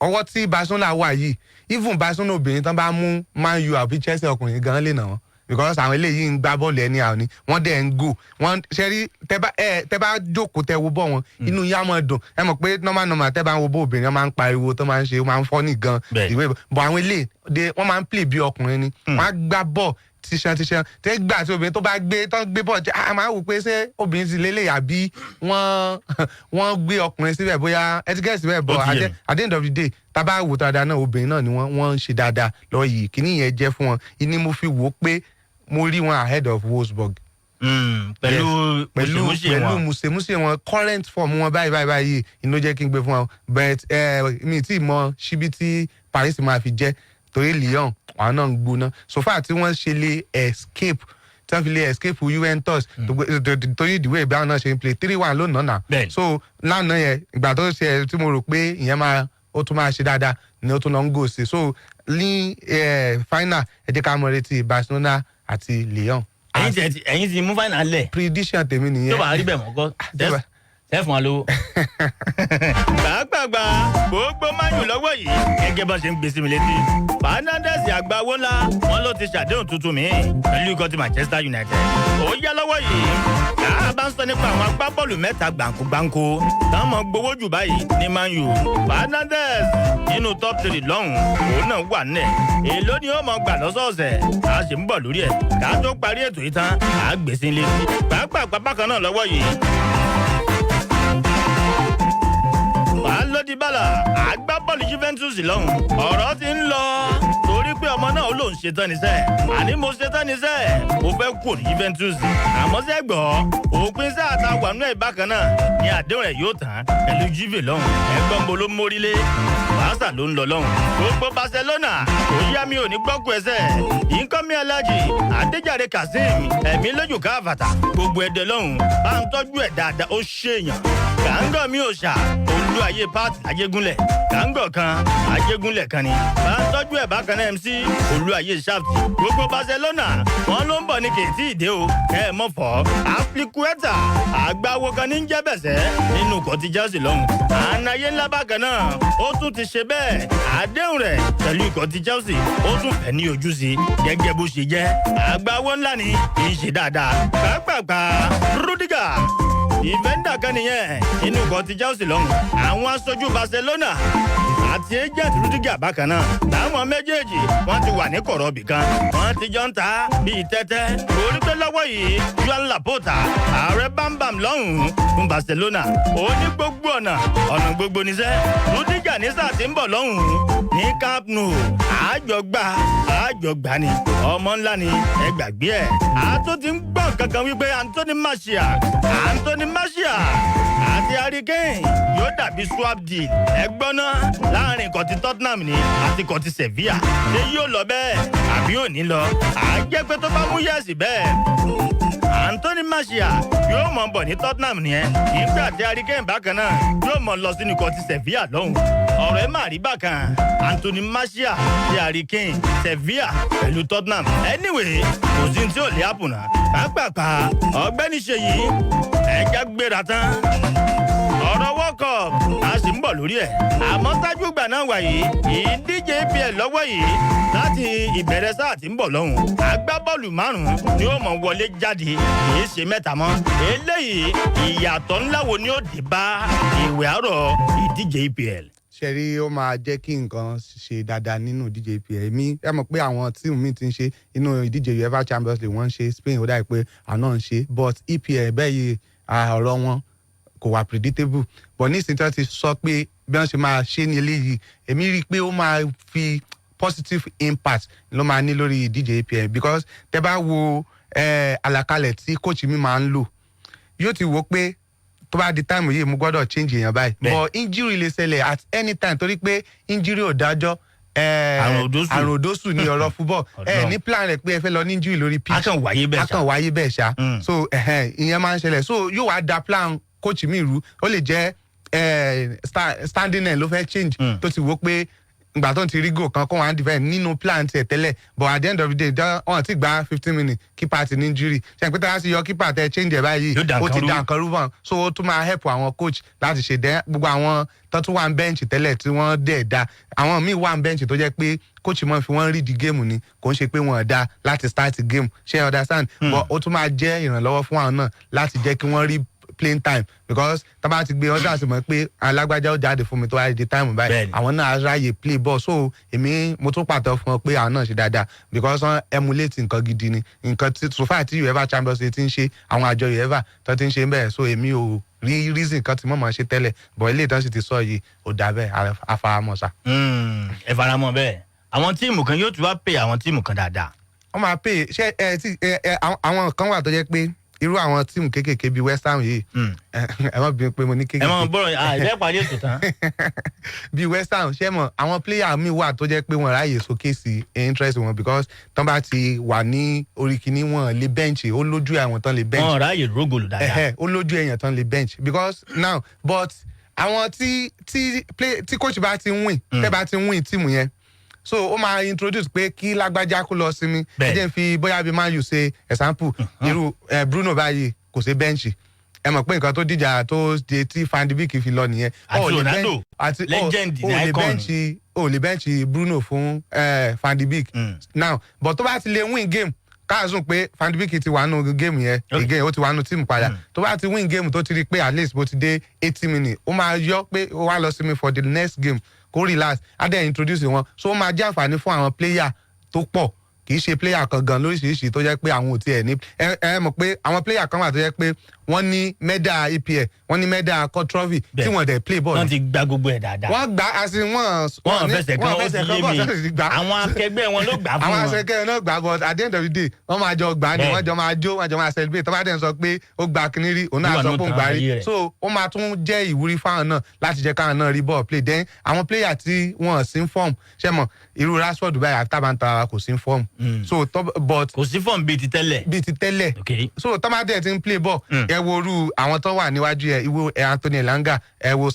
Ọwọ́ tí Barcelona wà yìí, even Barcelona obìnrin tán bá mú Man U àbí Chelsea ọkùnrin gan lè nà wọ́n, because àwọn eléyìí ń gbá bọ́ọ̀lù ẹni àwọn ni wọ́n dẹ̀ ń go wọ́n ṣe rí. Tẹ́ bá jókòó, tẹ́ wo bọ́ wọn, inú yá mọ́ dùn. Ẹ mọ̀ pé normal normal, tẹ́ bá ń wo bọ́ obìnrin, wọ́n máa ń pariwo, tó máa ń ṣe, ó máa ń fọ́ ní gan ìwé bọ̀. Àwọn eléyìí wọ́n máa ń play bí ọkùnrin ni, wọ́n á gbá bọ́ọ̀ tíṣan tíṣan. Tẹ́ gbà tí obìnrin tó bá gbé tó ń gbé bọ́ọ̀ jẹ́, a máa wò pé ṣé obìnrin ti lélẹ̀ àbí wọ́n gbé ọkùnrin síbẹ̀, bóyá etiquette síbẹ̀ bọ̀. Ó ti yé mi. At the end of the day, tá a bá wò dáadáa náà, obìnrin náà ni wọ́n ń ṣe dáadáa lọ yìí. Kíní yẹn jẹ́ fún wọn ìní mo fi wò ó pé mo rí wọn ahead of Wolfsburg. Pẹ̀lú Pẹ̀lú mùsèmúsè pẹ̀lú wọn. Mùsèmúsè wọn, current form wọn báyìí báyìí báyìí ìní ló jẹ́ kí n gbé fún wọn, but mi tí mọ síbi tí Paris máa fi jẹ́, torí Lyon àwọn náà ń gbóná so far tí wọ́n ṣe lè escape, tí wọ́n fi lè escape Juventus, torí ìdíwé ìbáwọn náà ṣe ń play 3-1 lónàá náà. So lánàá yẹn, ìgbà tó ṣe ẹ tí mo rò pé ìyẹn máa ó tún máa ṣe dáadáa ni ó tún lọ ń gò sí. So ní final, ẹ jẹ́ ká mọ retí Barcelona àti Lyon. Ẹ̀yin ti mú final lẹ̀. Prediction tèmi nìyẹn. Tó bá rí bẹ́ẹ̀ mọ́ kọ́ tẹ́ fún wa lówó. Gbàgbàgbà gbogbo Man U lọ́wọ́ yìí, gẹ́gẹ́ bá ṣe ń gbèsè mi létí, Fernandes àgbáwó ńlá wọn ló ti ṣàdéhùn tuntun míì pẹ̀lú ikọ̀ ti Manchester United. Ó yá, lọ́wọ́ yìí, tá a bá ń sọ nípa àwọn agbábọ́ọ̀lù mẹ́ta gbàǹkógbàǹkó táwọn mọ̀ gbowó jù báyìí ní Man U, Fernandes nínú top three lọ́hùn, òun náà wà nílẹ̀. Èló ni ó mọ̀ gbà lọ́sọ̀ọ̀sẹ̀? A sì ń bọ̀ lórí ẹ̀. Ká tó parí ètò yìí tán, à á gbèsè létí pàápàá. Bákan náà lọ́wọ́ yìí, Paulo Dybala, agbábọ́ọ̀lù Juventus lọ́hùn, ọ̀rọ̀ ti ń lọ torí pé ọmọ náà ó lòun ṣetán níṣẹ́. Àní mo ṣetán níṣẹ́, mo fẹ́ kú ní Juventus. Àmọ́ sẹ́ gbọ́, òpin sáà ta wà nínú ẹ̀ bákan náà ní àdéhùn rẹ̀ yóò tán pẹ̀lú Juve lọ́hùn. Ẹgbọ́n bo ló mórílé? Barca ló ń lọ lọ́hùn. Gbogbo Barcelona, ó yá, mi ò ní gbọ́kù ẹsẹ̀. Ìkọ́mi Alájì Adéjàre Kazeem, ẹ̀mí lójú káfàtà, gbogbo ẹ̀dẹ̀ lọ́hùn, bá ń tọ́jú ẹ̀ dáadáa, ó ṣèyàn gàǹgọ̀ mi ò ṣà olú ayé pààtì ajégúnlẹ̀ gàǹgọ̀ kan ajégúnlẹ̀ kan ni, bá ń tọ́jú ẹ̀ bákan náà. MC olú ayé shaft, gbogbo Barcelona, wọn ló ń bọ̀ ní kèétí ìdè o, kẹ́ ẹ mọ̀ fọ́. Azpilicueta, àgbáwo kan ní jẹ́bẹ̀sẹ̀ nínú ikọ̀ ti Chelsea lọ́hùn, ànáyé ńlá bákan náà, ó tún ti ṣe bẹ́ẹ̀, àdéhùn rẹ̀ pẹ̀lú ikọ̀ ti Chelsea ó tún fẹ́ ní ojú sí gẹ́gẹ́ bó ṣe jẹ́. Àgbáwo ńlá ni, kì í ṣe dáadáa pàápàá. Rudiger, defender kan nìyẹn inú ikọ̀ ti Chelsea lọ́hùn. Àwọn aṣojú Barcelona àti agent Rudiger bákan náà, táwọn méjèèjì wọ́n ti wà ní kọ̀rọ̀ bì kan, wọ́n ti jọ ń ta bíi tẹ́tẹ́, torí pé lọ́wọ́ yìí, Joan Laporta, ààrẹ bámbam lọ́hùn fún Barcelona, ó ní gbogbo ọ̀nà ọ̀nà gbogbo níṣẹ́ Rudiger ní sáà tí ń bọ̀ lọ́hùn ní Camp Nou, àjọgbá àjọgbá ni, ọmọ ńlá ni, ẹ gbàgbé ẹ̀. Àtún ti ń gbọ́ kankan wípé Anthony Martial, Anthony Martial àti Harry Kane yóò dàbí swap deal. Ẹgbọ́n náà, láàrin ikọ̀ ti Tottenham ní àti ikọ̀ ti Sevilla, ṣé yóò lọ bẹ́ẹ̀ àbí ò ní lọ? Àjẹ́ pé tó bá mú yes bẹ́ẹ̀, Anthony Martial yóò mọ̀ bọ̀ ní Tottenham nìyẹn, nígbà tí Harry Kane bákan náà yóò mọ̀ lọ sínú ikọ̀ ti Sevilla lọ́hùn. Ọ̀rọ̀ ẹ̀ máa rí bákan, Anthony Martial ti Harry Kane, Sevilla pẹ̀lú Tottenham. Anyway, kò sí tí ò lè àpùnà pápápá. Ọ̀gbẹ́ni Ṣèyí, ẹ̀já gbéra tán. Ọ̀rọ̀ World Cup, a sì ń bọ̀ lórí ẹ̀, àmọ́ sáájú ìgbà náà wà yìí, ìdíje EPL lọ́wọ́ yìí, láti ìbẹ̀rẹ̀ sáà tí ń bọ̀ lọ́hùn, agbábọ́ọ̀lù márùn-ún ni ó mọ̀ wọlé jáde, kì í ṣe mẹ́ta mọ́. Eléyìí, ìyàtọ̀ ńlá wo ni ó dé bá ìwé àárọ̀ ìdíje EPL? Ṣe rí, ó máa jẹ́ kí nǹkan ṣe dáadáa nínú ìdíje EPL. Mi ẹ mọ̀ pé àwọn team mi ti ń ṣe inú ìdíje UEFA Champions League, wọ́n ń ṣe Spain, ó dàbí pé àná ń ṣe, but EPL bẹ́ẹ̀ yìí, ọ̀rọ̀ wọn kò wà predictable. But nísìnyí tí wọ́n ti sọ pé bí wọ́n ṣe máa ṣe ní eléyìí, èmi rí i pé ó máa fi positive impact ló máa ní lórí ìdíje EPL, because tẹ bá wo àlàkalẹ̀ tí coach mi máa ń lò, yóò ti wò ó pé tó bá di time yìí, mo gbọ́dọ̀ change èèyàn báyìí. But injury lè ṣẹlẹ̀ at any time, torí pé injury ò dájọ́. Àrùn òdòsù. Àrùn òdòsù ni ọ̀rọ̀ football. Ẹ ní plan rẹ̀ pé ẹ fẹ́ lọ ní injury lórí pitch. A kàn wáyé bẹ́ẹ̀ ṣá. A kàn wáyé bẹ́ẹ̀ ṣá. So ìyẹn máa ń ṣẹlẹ̀, so yóò wá da plan coach mi rú. Ó lè jẹ́ standing end ló fẹ́ change, tó ti wò pé Ìgbà tó ń ti rí goal kan kó wọn á defend nínú plan tiẹ̀ tẹ́lẹ̀, but at the end of the day, wọn ti gba 15 minutes, keeper ti ní injury. Ṣe pé tá a sì yọ keeper tẹ change ẹ̀ báyìí, Yóò dà ó ti nǹkan rú. dà nǹkan rú bọ̀n. So ó tún máa help àwọn coach láti ṣe. Dẹ́ gbogbo àwọn tó tún wà ń bench tẹ́lẹ̀ tí wọ́n dẹ̀ da, àwọn míì wà ń bench tó jẹ́ pé coach mọ̀ fi wọ́n read the game ni, kò ń ṣe pé wọ́n da láti start game, ṣe you understand? But ó tún máa jẹ́ ìrànlọ́wọ́ fún àwọn náà láti jẹ́ kí wọ́n rí playing time, because tá bá ti gbé wọn dáhùn sí mọ̀ pé alágbájá ó jáde fún mi tó wáyé di time báyìí, àwọn náà á ráyè play ball. So èmi mo tún pàtó fún wọn pé àwọn náà ṣe dáadáa, because wọ́n emulate nǹkan gidi ni, nǹkan tí so far tí UEFA Champions League ti ń ṣe, àwọn àjọ UEFA tó ti ń ṣe ń bẹ̀rẹ̀. So èmi ò rí reason kan tí mo máa ṣe tẹ́lẹ̀, but ilé ìtàn sì ti sọ yìí, ó dà bẹ́ẹ̀, àfaramọ́ sa. Ẹ faramọ́ bẹ́ẹ̀, àwọn team kan yóò tún wá pè àwọn team kan dáadáa. Wọ́n máa pè. Ṣé ẹ ti ẹ ẹ àwọn kan wà tó jẹ́ pé irú àwọn team kéékèèké bíi West Ham yìí, ẹ má bínú pé mo ní Ẹ kéékèèké. mọ bọ́rọ̀ ìfẹ́ parí ètò tán. Bíi West Ham, ṣé mọ̀, àwọn player mi wà tó jẹ́ pé wọ́n ráyè sókè sí interest wọn, because tán bá ti wà ní orí kìíní, wọn lè bench, ó lójú àwọn tán lè bench. Wọn ráàyè rógòlù dáadáa. Ẹhẹ, ó lójú èèyàn tán lè bench, because now, but àwọn tí play tí coach bá ti win, tẹ́ bá ti win team yẹn, so ó máa introduce pé kí lágbájá kó lọ sinmi. Ẹ jẹ́ n fi bóyá bí Man U ṣe example. Irú Bruno báyìí kò ṣe bench. Ẹ mọ̀ pé nǹkan tó dìjà tó di tí Van de Beek fi lọ nìyẹn. Àti Ó lè Ronaldo, àti legend ó ní lè icon. bench, ó lè bench Bruno fún Van de Beek now, but tó bá ti lè win game, káàzùn pé Van de Beek ti wà nù game yẹn again, ó ti wà nù team padà, tó bá ti win game, tó ti rí pé at least bó ti dé 80 minutes, ó máa yọ pé ó wá lọ sinmi for the next game, kó relax, á dẹ̀ introduce wọn. So ó máa jẹ́ àǹfààní fún àwọn player tó pọ̀, kì í ṣe player kan gan lóríṣiríṣi tó jẹ́ pé àwọn ò tiẹ̀ ní. Ẹ mọ̀ pé àwọn player kan wà tó jẹ́ pé wọ́n ní medal EPL, wọ́n ní medal cup trophy tí wọ́n dẹ̀ play ball. Wọ́n ti gba gbogbo ẹ̀ dáadáa. Wọ́n gbà á sí wọ́n. Wọ́n fẹsẹ̀ kan, ó ti yé mi. Àwọn akẹgbẹ́ wọn ló gbà fún Àwọn wọn. akẹgbẹ́ náà gbà, but at the end of the day, wọ́n máa jọ gbà ni. Wọ́n jọ máa jó, wọ́n jọ máa celebrate. Tó bá dẹ̀ ń sọ pé ó gba kinní rí, òun náà Níwà sọ náà pé òun tán gbà ayé rí. rẹ̀. So ó máa tún jẹ́ ìwúrí fáwọn náà láti jẹ́ káwọn náà rí ball play. Then àwọn player tí wọ́n sí ń form, ṣe mọ̀, irú Rashford báyìí, after banta kò sí ń form, so but Kò sí form bíi ti tẹ́lẹ̀. Bíi ti tẹ́lẹ̀. So tọ́mátẹ̀ ti ń play ball, ẹ wo irú àwọn tó wà níwájú ẹ, ìwo ẹ Anthony Elanga, ẹ wo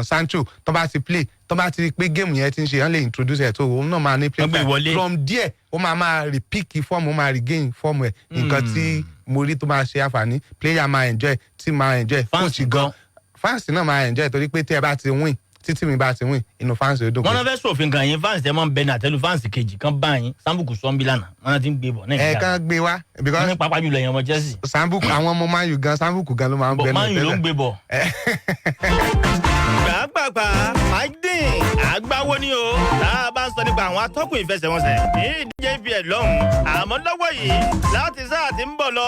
Sancho, tó bá ti play, tó bá ti rí pé game yẹn ti ń ṣe, wọ́n lè introduce ẹ̀ tó òun náà máa ní play Wọ́n gbé time. wọlé. From there, ó máa repick form, ó máa regain form ẹ̀. Nǹkan tí mo rí tó máa ṣe àǹfààní, player máa enjoy, team máa enjoy, Fans coach gan, fans náà máa enjoy, torí pé tí ẹ bá ti win, títí mi bá ti win, inú fans yóò dùn. Wọ́n náà fẹ́ sòfin kan yín, fans tẹ́ mọ́ ń bẹ ní àtẹ́lu fans kejì kan bá yín Sambuku sọ́nbí lánàá, wọ́n náà ti ń gbé bọ̀ Ẹ Nàìjíríà. kàn gbé wá, because Ní pápá jùlọ ẹ̀yàn ọmọ Chelsea. Sambuku, àwọn ọmọ Man U gan, Sambuku gan ló máa ń Bọ̀ bẹ. Man U ló ń gbé bọ̀. Pàápàá Mike àgbáwo ni o, tá a bá ń sọ nípa àwọn atọ́kùn ìfẹsẹ̀wọnsẹ̀ ní ìdíje EPL lọ́hùn. Àmọ́ lọ́wọ́ yìí, láti sáà tí ń bọ̀ lọ,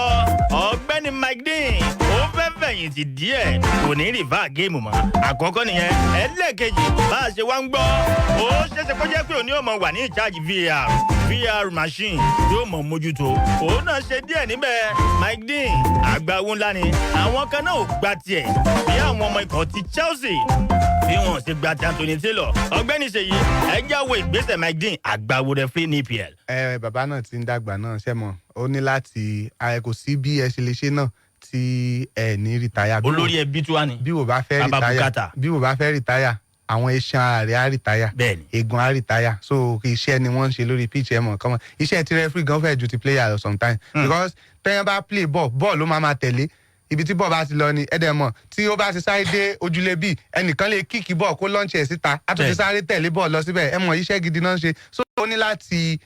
ọ̀gbẹ́ni Mike Dean ó fẹ́ fẹ̀yìntì díẹ̀, kò ní referee game mọ́. Àkọ́kọ́ nìyẹn. Ẹlẹ́ẹ̀kejì, bá a ṣe wá ń gbọ́, ó ṣeéṣe kó jẹ́ pé òní ò mọ̀ wà ní ìcháàjì VAR machine, yóò mọ̀ mójútó. Òun náà ṣe díẹ̀ níbẹ̀. Mike Dean àgbáwo ńlá ni, àwọn kan náà ò gba tiẹ̀, bí àwọn ọmọ ikọ̀ ti Chelsea, bí wọn ṣe gba ti Anthony Taylor. Ọ̀gbẹ́ni Ṣèyí, ẹ já wo ìgbésẹ̀ Mike Dean, àgbáwo rẹ fún ní EPL. Ẹ bàbá náà ti ń dàgbà náà, ṣe mọ, ó ní láti kò sí bí ẹ ṣe lè ṣe náà tí ẹ ní retire. Olórí ẹbí tí wà ní. Bí wò bá fẹ́ Bàbá retire, bùkátà. bí wò bá fẹ́ retire, àwọn iṣan ààrẹ á retire, eegun á retire. So iṣẹ́ ni wọ́n ń ṣe lórí pitch. Ẹ mọ̀ kọ́mọ, iṣẹ́ tí referee gan fẹ́ ju ti player lọ sometimes, because tẹ́yàn bá play ball, ball ló máa tẹ̀lé ibi tí ball bá ti lọ ni. Ẹ̀dẹ̀ mọ̀, tí ó bá ti sáré dé ojúlé bíi ẹnìkan lè kick ball kó launch ẹ̀ síta, á tún ti sáré tẹ̀lé ball lọ síbẹ̀. Ẹ mọ̀, iṣẹ́ gidi náà ń ṣe. So ó ní láti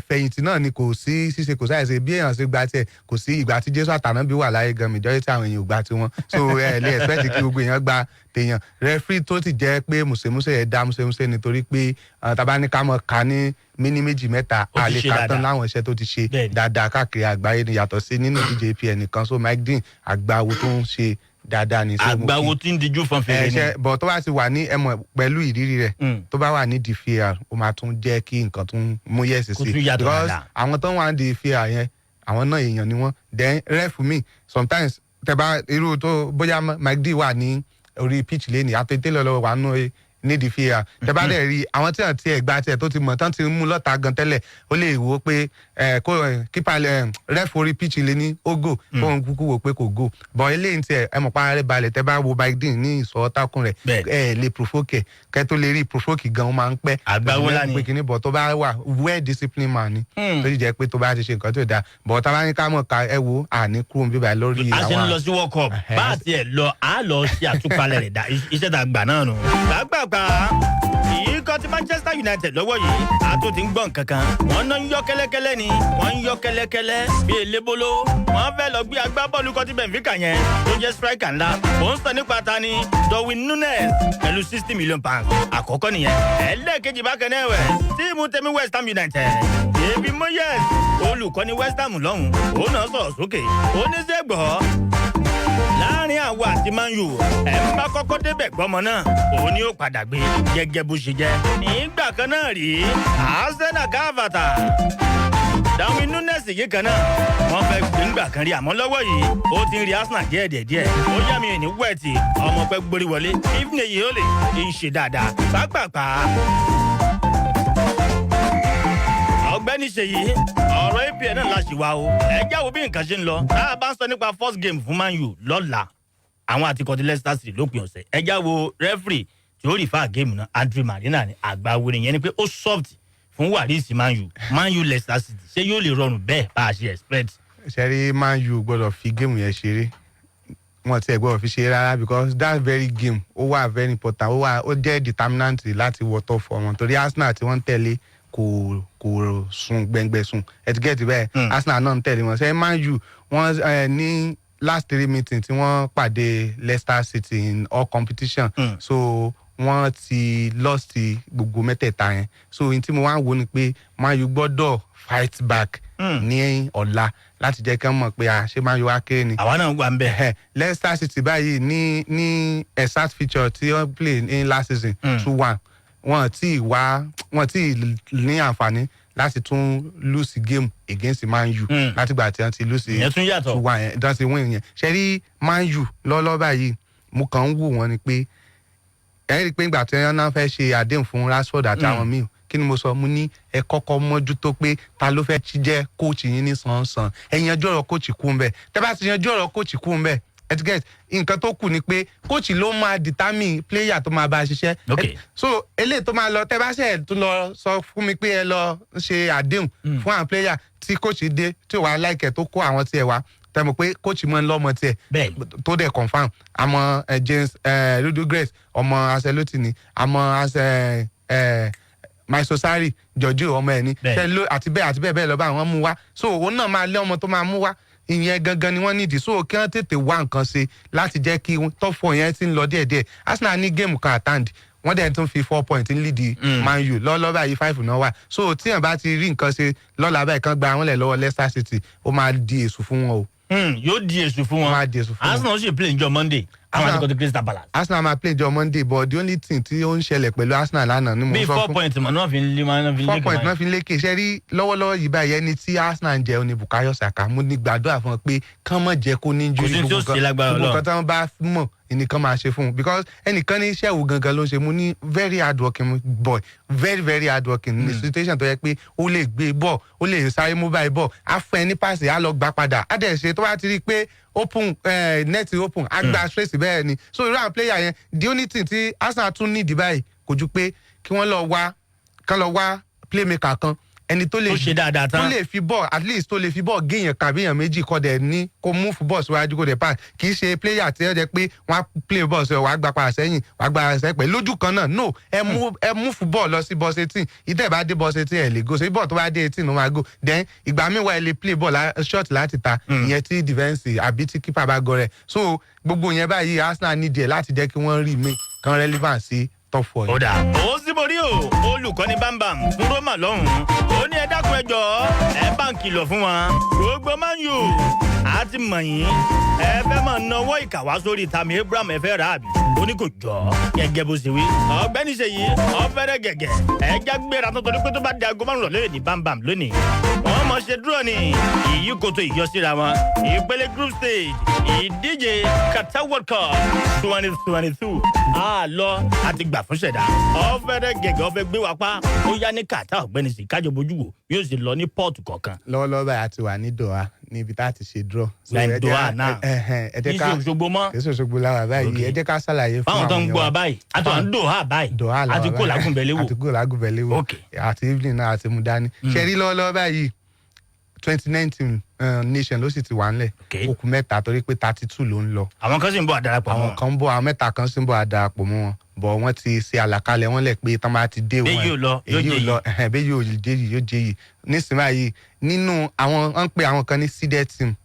fẹ̀yìntì náà ni. Kò sí ṣíṣe, kò sáyẹ̀sẹ̀ bí èèyàn ṣe gba tiẹ̀. Kò sí ìgbà tí Jésù àtànábí wà láyé gan, majority àwọn èèyàn ò gba tiwọn. So ẹ lè expect kí gbogbo èèyàn gba tèèyàn. Referee tó ti jẹ́ pé mùsèmùsè ẹ̀ dá mùsèmùsè, nítorí pé tàbá ní ká mọ̀ ká ní méní méjì mẹ́ta, Ó ti a lè ṣe ka tán dáadáa. láwọn iṣẹ́ tó ti ṣe dáadáa káàkiri àgbáyé ni, yàtọ̀ sí nínú ìdíje EPL nìkan. So Mike Dean, àgbáwo tó ń ṣe dáadáa ni. So mo Àgbáwo tí ń dijú fọn fèrè ẹ ni. ṣe bọ̀, tó bá ti wà ní ẹmọ pẹ̀lú ìrírí rẹ̀, tó bá wà ní di VAR, ó máa tún jẹ́ kí nǹkan tún mú yẹ̀sì Kó sí, tún yàtọ̀ because dáadáa. àwọn tó ń wà ní di VAR yẹn, àwọn náà èèyàn ni wọ́n. Then ref mi sometimes, tẹ bá irú tó bóyá Mike Dean wà ní orí pitch lẹ́nìí, àti Taylor lọ wà nù Nídìí VAR, tẹ bá dẹ̀ rí àwọn tí wọ́n ti ẹ̀ gba tiẹ̀ tó ti mọ̀ tán ti mú lọ́ta gan tẹ́lẹ̀, ó lè wò ó pé ẹ kó ẹ keeper ẹ ref orí pitch lé ní ó go, kóun kúkú wò pé kò go. But eléyìí tiẹ̀, ẹ mọ̀ pa ara rẹ̀ balẹ̀. Tẹ bá wo Mike Dean ní ìsọ̀ tákùn rẹ̀, ẹ lè provoke ẹ. Kẹ́ tó lè rí provoke gan, ó máa ń pẹ́. Àgbáwo lá ni. Pé kíní bọ̀ tó bá wà well disciplined man ni, tó sì jẹ́ pé tó bá ti ṣe nǹkan tó dáa bọ̀, tá a bá ní ká mọ̀ ká ẹ wo àní kúrò ń bíbá lórí. A ṣe ń lọ sí World Cup. Bá a tiẹ̀ lọ, a lọ ṣe àtúpalẹ̀ rẹ̀ dá iṣẹ́ tá a gbà náà nù. Gbàgbàgbà ikọ̀ ti Manchester United lọ́wọ́ yìí, a tún ti ń gbọ́ nǹkan kan. Wọ́n náà ń yọ kẹ́lẹ́kẹ́lẹ́ ni, wọ́n ń yọ kẹ́lẹ́kẹ́lẹ́ bí elébóló. Wọ́n fẹ́ lọ gbé agbábọ́ọ̀lù kan ti Benfica yẹn tó jẹ́ striker ńlá. Mò ń sọ nípa ta ni? Darwin Nunes, pẹ̀lú £60 million. Àkọ́kọ́ nìyẹn. Ẹlẹ́ẹ̀kejì bákan náà ẹ̀wẹ̀, team tèmi West Ham United, David Moyes, olùkọ́ni West Ham lọ́hùn, òun náà sọ̀rọ̀ sókè. Ó ní sẹ́gbọ̀ọ́ láàrin àwa àti Man U, ẹ̀ ń bá kọ́kọ́ débẹ̀ gbọ́mọ náà, òun ni ó padà gbé, gẹ́gẹ́ bó ṣe jẹ́. Nígbà kan náà rí Arsenal káfàtà Darwin Nunes yìí kan náà, wọ́n fẹ́ gbẹ̀ngbà kan rí, àmọ́ lọ́wọ́ yìí ó ti ń rí Arsenal díẹ̀ díẹ̀ díẹ̀. Ó yá mi ní wẹ̀tì ọmọ pẹ́ gborí wọlé ìfúnni yìí, ó lè ń ṣe dáadáa pápápá. Ọ̀gbẹ́ni Ṣèyí, ọ̀rọ̀ APL náà la ṣì wá o. Ẹ jáwọ́ bí nǹkan ṣe ń lọ. Tá a bá ń sọ nípa first game fún Man U lọ́la, àwọn àti kọ́tí Leicester City lópin ọ̀sẹ̀, ẹ jáwọ́ referee tí ó refer game náà, Andrew Marina ni. Àgbà wo nìyẹn ni pé ó soft fún wàrísì Man U. Man U Leicester City, ṣé yóò lè rọrùn bẹ́ẹ̀ bá a ṣe expect? Ṣẹ́rí, Man U gbọ́dọ̀ fi game yẹn ṣeré. Wọn tiẹ̀ gbọ́dọ̀ fi ṣeré rárá, because that very game, ó wà very important, ó wà, ó jẹ́ determinant láti wọ top four wọn, torí Arsenal tí wọ́n ń tẹ̀lé kò sùn gbẹngbẹ sùn. Ẹ ti get bẹ́ẹ̀? Arsenal náà ń tẹ̀lé wọn. Ṣe Man U, wọ́n ní last three meetings tí wọ́n pàdé Leicester City in all competition, so wọ́n ti lost gbogbo mẹ́tẹ̀ẹ̀ta yẹn. So ohun tí mo wá ń wo ni pé Man U gbọ́dọ̀ fight back ní ọ̀la láti jẹ́ kí wọ́n mọ̀ pé a ṣé Man U wá kéré ni. Àwa náà wà ń bẹ̀. Leicester City báyìí ní exact fixture tí wọ́n play in last season, 2-1, wọ́n tí wá, wọ́n tí ní àǹfààní láti tún lose game against Man U látìgbà tí wọ́n ti lose Ìyẹn tún yàtọ̀. 2-1 yẹn, tí wọ́n ti win yẹn. Ṣe rí Man U lọ́lọ́ báyìí, mo kàn ń wò wọ́n ni pé ẹ rí i pé ìgbà tí wọ́n náà fẹ́ ṣe àdéhùn fún Rashford àti àwọn míì, kí ni mo sọ? Mo ní ẹ kọ́kọ́ mójútó pé ta ló fẹ́ jẹ́ coach yín ní sàn-án. Ẹ yanjú ọ̀rọ̀ coach kú ń bẹ̀. Tẹ́ bá ti yanjú ọ̀rọ̀ coach kú ń bẹ̀, ẹ ti get nǹkan tó kù ni pé coach ló máa determine player tó máa bá a ṣiṣẹ́. So eléyìí tó máa lọ, tẹ́ bá ṣe tún lọ sọ fún mi pé ẹ lọ ṣe àdéhùn fún àwọn player tí coach dé tí ò wá láìkẹ́, tó kó àwọn tiẹ̀ wá, tẹ́ mọ̀ pé coach mọ́ ń lọ́mọ tiẹ̀ tó dẹ̀ confam àmọ́ James Rodriguez, ọmọ Ancelotti ni, àmọ́ Mauricio Sarri, Giorgio, ọmọ ẹ̀ ni. Àti bẹ́ẹ̀ àti bẹ́ẹ̀ bẹ́ẹ̀ lọ bá àwọn mú wá. So òun náà máa lé ọmọ tó máa mú wá, ìyẹn gangan ni wọ́n nídìí. So kí wọ́n tètè wá nǹkan ṣe láti jẹ́ kí top four yẹn ti ń lọ díẹ̀díẹ̀. Arsenal ní game kan at hand, wọ́n dẹ̀ tún fi 4 point ń lead Man U lọ́lọ́ báyìí, five náà wà. So tí yẹn bá ti rí nǹkan ṣe lọ́la báyìí, kan gba àwọn lẹ̀ lọ́wọ́ Leicester City, ó máa di èṣù fún wọn o. Yóò di èṣù fún wọn. Ó máa di èṣù fún wọn. Arsenal sì play njọ Monday, àwọn àti kọ́tù Crystal Palace. Arsenal máa play jọ Monday, but the only thing tí ó ń ṣẹlẹ̀ pẹ̀lú Arsenal lánàá ni mo Bíi sọ four fún point mọ̀ náà fi ń lé, máa fi ń four lékè point báyìí. náà fi ń lékè. Ṣe rí lọ́wọ́lọ́wọ́ yìí báyìí, ẹni tí Arsenal ń jẹun ni Bukayo Saka. Mo ní gbàdúrà fún ọ pé kán mọ̀ jẹ́ kó ní Kò injury. sí tí ó ṣe lágbára Gbogbo Ọlọ́run. nǹkan tí wọ́n bá mọ̀ ẹnìkan máa ṣe fún un, because ẹnìkan ní iṣẹ́ wo gangan ló ń ṣe. Mo ní very hard working boy, very very hard working ní situation tó yẹ pé ó lè gbé bọ̀, ó lè sáré mobile ball, á fún ẹ ní pass, á lọ gbà padà, á dẹ̀ ṣe. Tó bá ti rí i pé open net open, á gba straight bẹ́ẹ̀ ni. So irú àwọn player yẹn, the only thing tí Arsenal tún need báyìí kò ju pé kí wọ́n lọ wá, kán lọ wá playmaker kan, ẹni tó lè Tó ṣe dáadáa tán. tó lè fi ball, at least tó lè fi ball géèyàn kàbí èèyàn méjì, kọ́ dẹ̀ ní kó move ball síwájú, kó dẹ̀ pass. Kì í ṣe player tí ó jẹ́ pé wọ́n á play ball sí ọ, wàá gba padà sẹ́yìn, wàá gba padà sẹ́yìn pẹ̀lú lójú kan náà. No, ẹ move ball lọ sí box 18. Ìtẹ̀ bá dé box 18, ẹ̀ lè go ṣe ball. Tó bá dé 18, ó máa go. Then ìgbà míì wà, ẹ lè play ball short láti ta ìyẹn tí defence àbí tí keeper bá gọ rẹ̀. So gbogbo yẹn báyìí, Arsenal need ẹ̀ láti jẹ́ kí wọ́n rí mi kan relevant sí top four yẹn. Ó dà ó síborí o. Olùkọ́ni Bámbam fún Roma lọ́hùn-ún, ó ní ẹ dákun, ẹ jọ̀ọ́, ẹ bá ń kìlọ̀ fún wọn. Gbogbo Man U àti mọ̀yìn, ẹ fẹ́ máa nawọ́ ìkà wá sórí Tammy Abraham, ẹ fẹ́ rà àbí? Ó ní kò jọ gẹ́gẹ́ bó ṣe wí. Ọ̀gbẹ́ni Ṣèyí, ọ̀fẹ́rẹ́ gẹ̀gẹ̀, ẹ já gbéra tó, torí pé tó bá di aago 5 lónìí ní Bámbam lónìí, wọ́n mọ̀ ṣe dúró ní ìyíkoto ìyọsíra wọn, ìpele group stage ìdíje Qatar World Cup 2022. A lọ àti gbà fún ṣẹ̀dá. Ọ̀fẹ́rẹ́ gẹ̀gẹ́ ọ̀fẹ́ gbé wa pa. Ó yá ní Qatar, ọ̀gbẹ́ni sì kájọ bójú wò yóò sì lọ ní pọ́ọ̀tù kọ̀ọ̀kan. Lọ́wọ́lọ́wọ́ báyìí, a ti wà ní Doha níbi tá a ti ṣe draw. So, We are in ẹ jẹ́ Doha now. Ẹ jẹ́ Kì í ká ṣe Òṣogbo mọ́. Kì í ṣe Òṣogbo láwà báyìí. Okay. Ẹ jẹ́ ká ṣàlàyé fún Báwọn tó ń àwọn gbọ́ èèyàn wa báyìí, a ti wà ní Doha báyìí. Doha la A ti wà kó báyìí. làágùnbẹ̀lẹ̀ wò. Àti kó làágùnbẹ̀lẹ̀ wò. Àti evening náà àti mú dání. Ṣe rí, lọ́wọ́lọ́wọ́ báyìí, 29 team nation ló sì ti wà ńlẹ̀. Ó kù mẹ́ta torí pé 32 ló ń lọ. Àwọn kan sì ń bọ̀ àdarapọ̀ mọ́ Àwọn wọn. kan ń bọ̀, àwọn mẹ́ta kan sì ń bọ̀ àdarapọ̀ mọ́ wọn, bọ̀ wọ́n ti ṣe àlàkalẹ̀ wọn lẹ̀ pé tán bá ti dé Bẹ́ẹ̀ wọn. yóò lọ, yóò Èyí jẹ́ ò lọ, ẹ̀hẹ́n, bẹ́ẹ̀ yóò jẹ́ yìí, yóò jẹ́ yìí. Nísìnyí báyìí, nínú àwọn, wọ́n ń pe àwọn kan ní seeded team.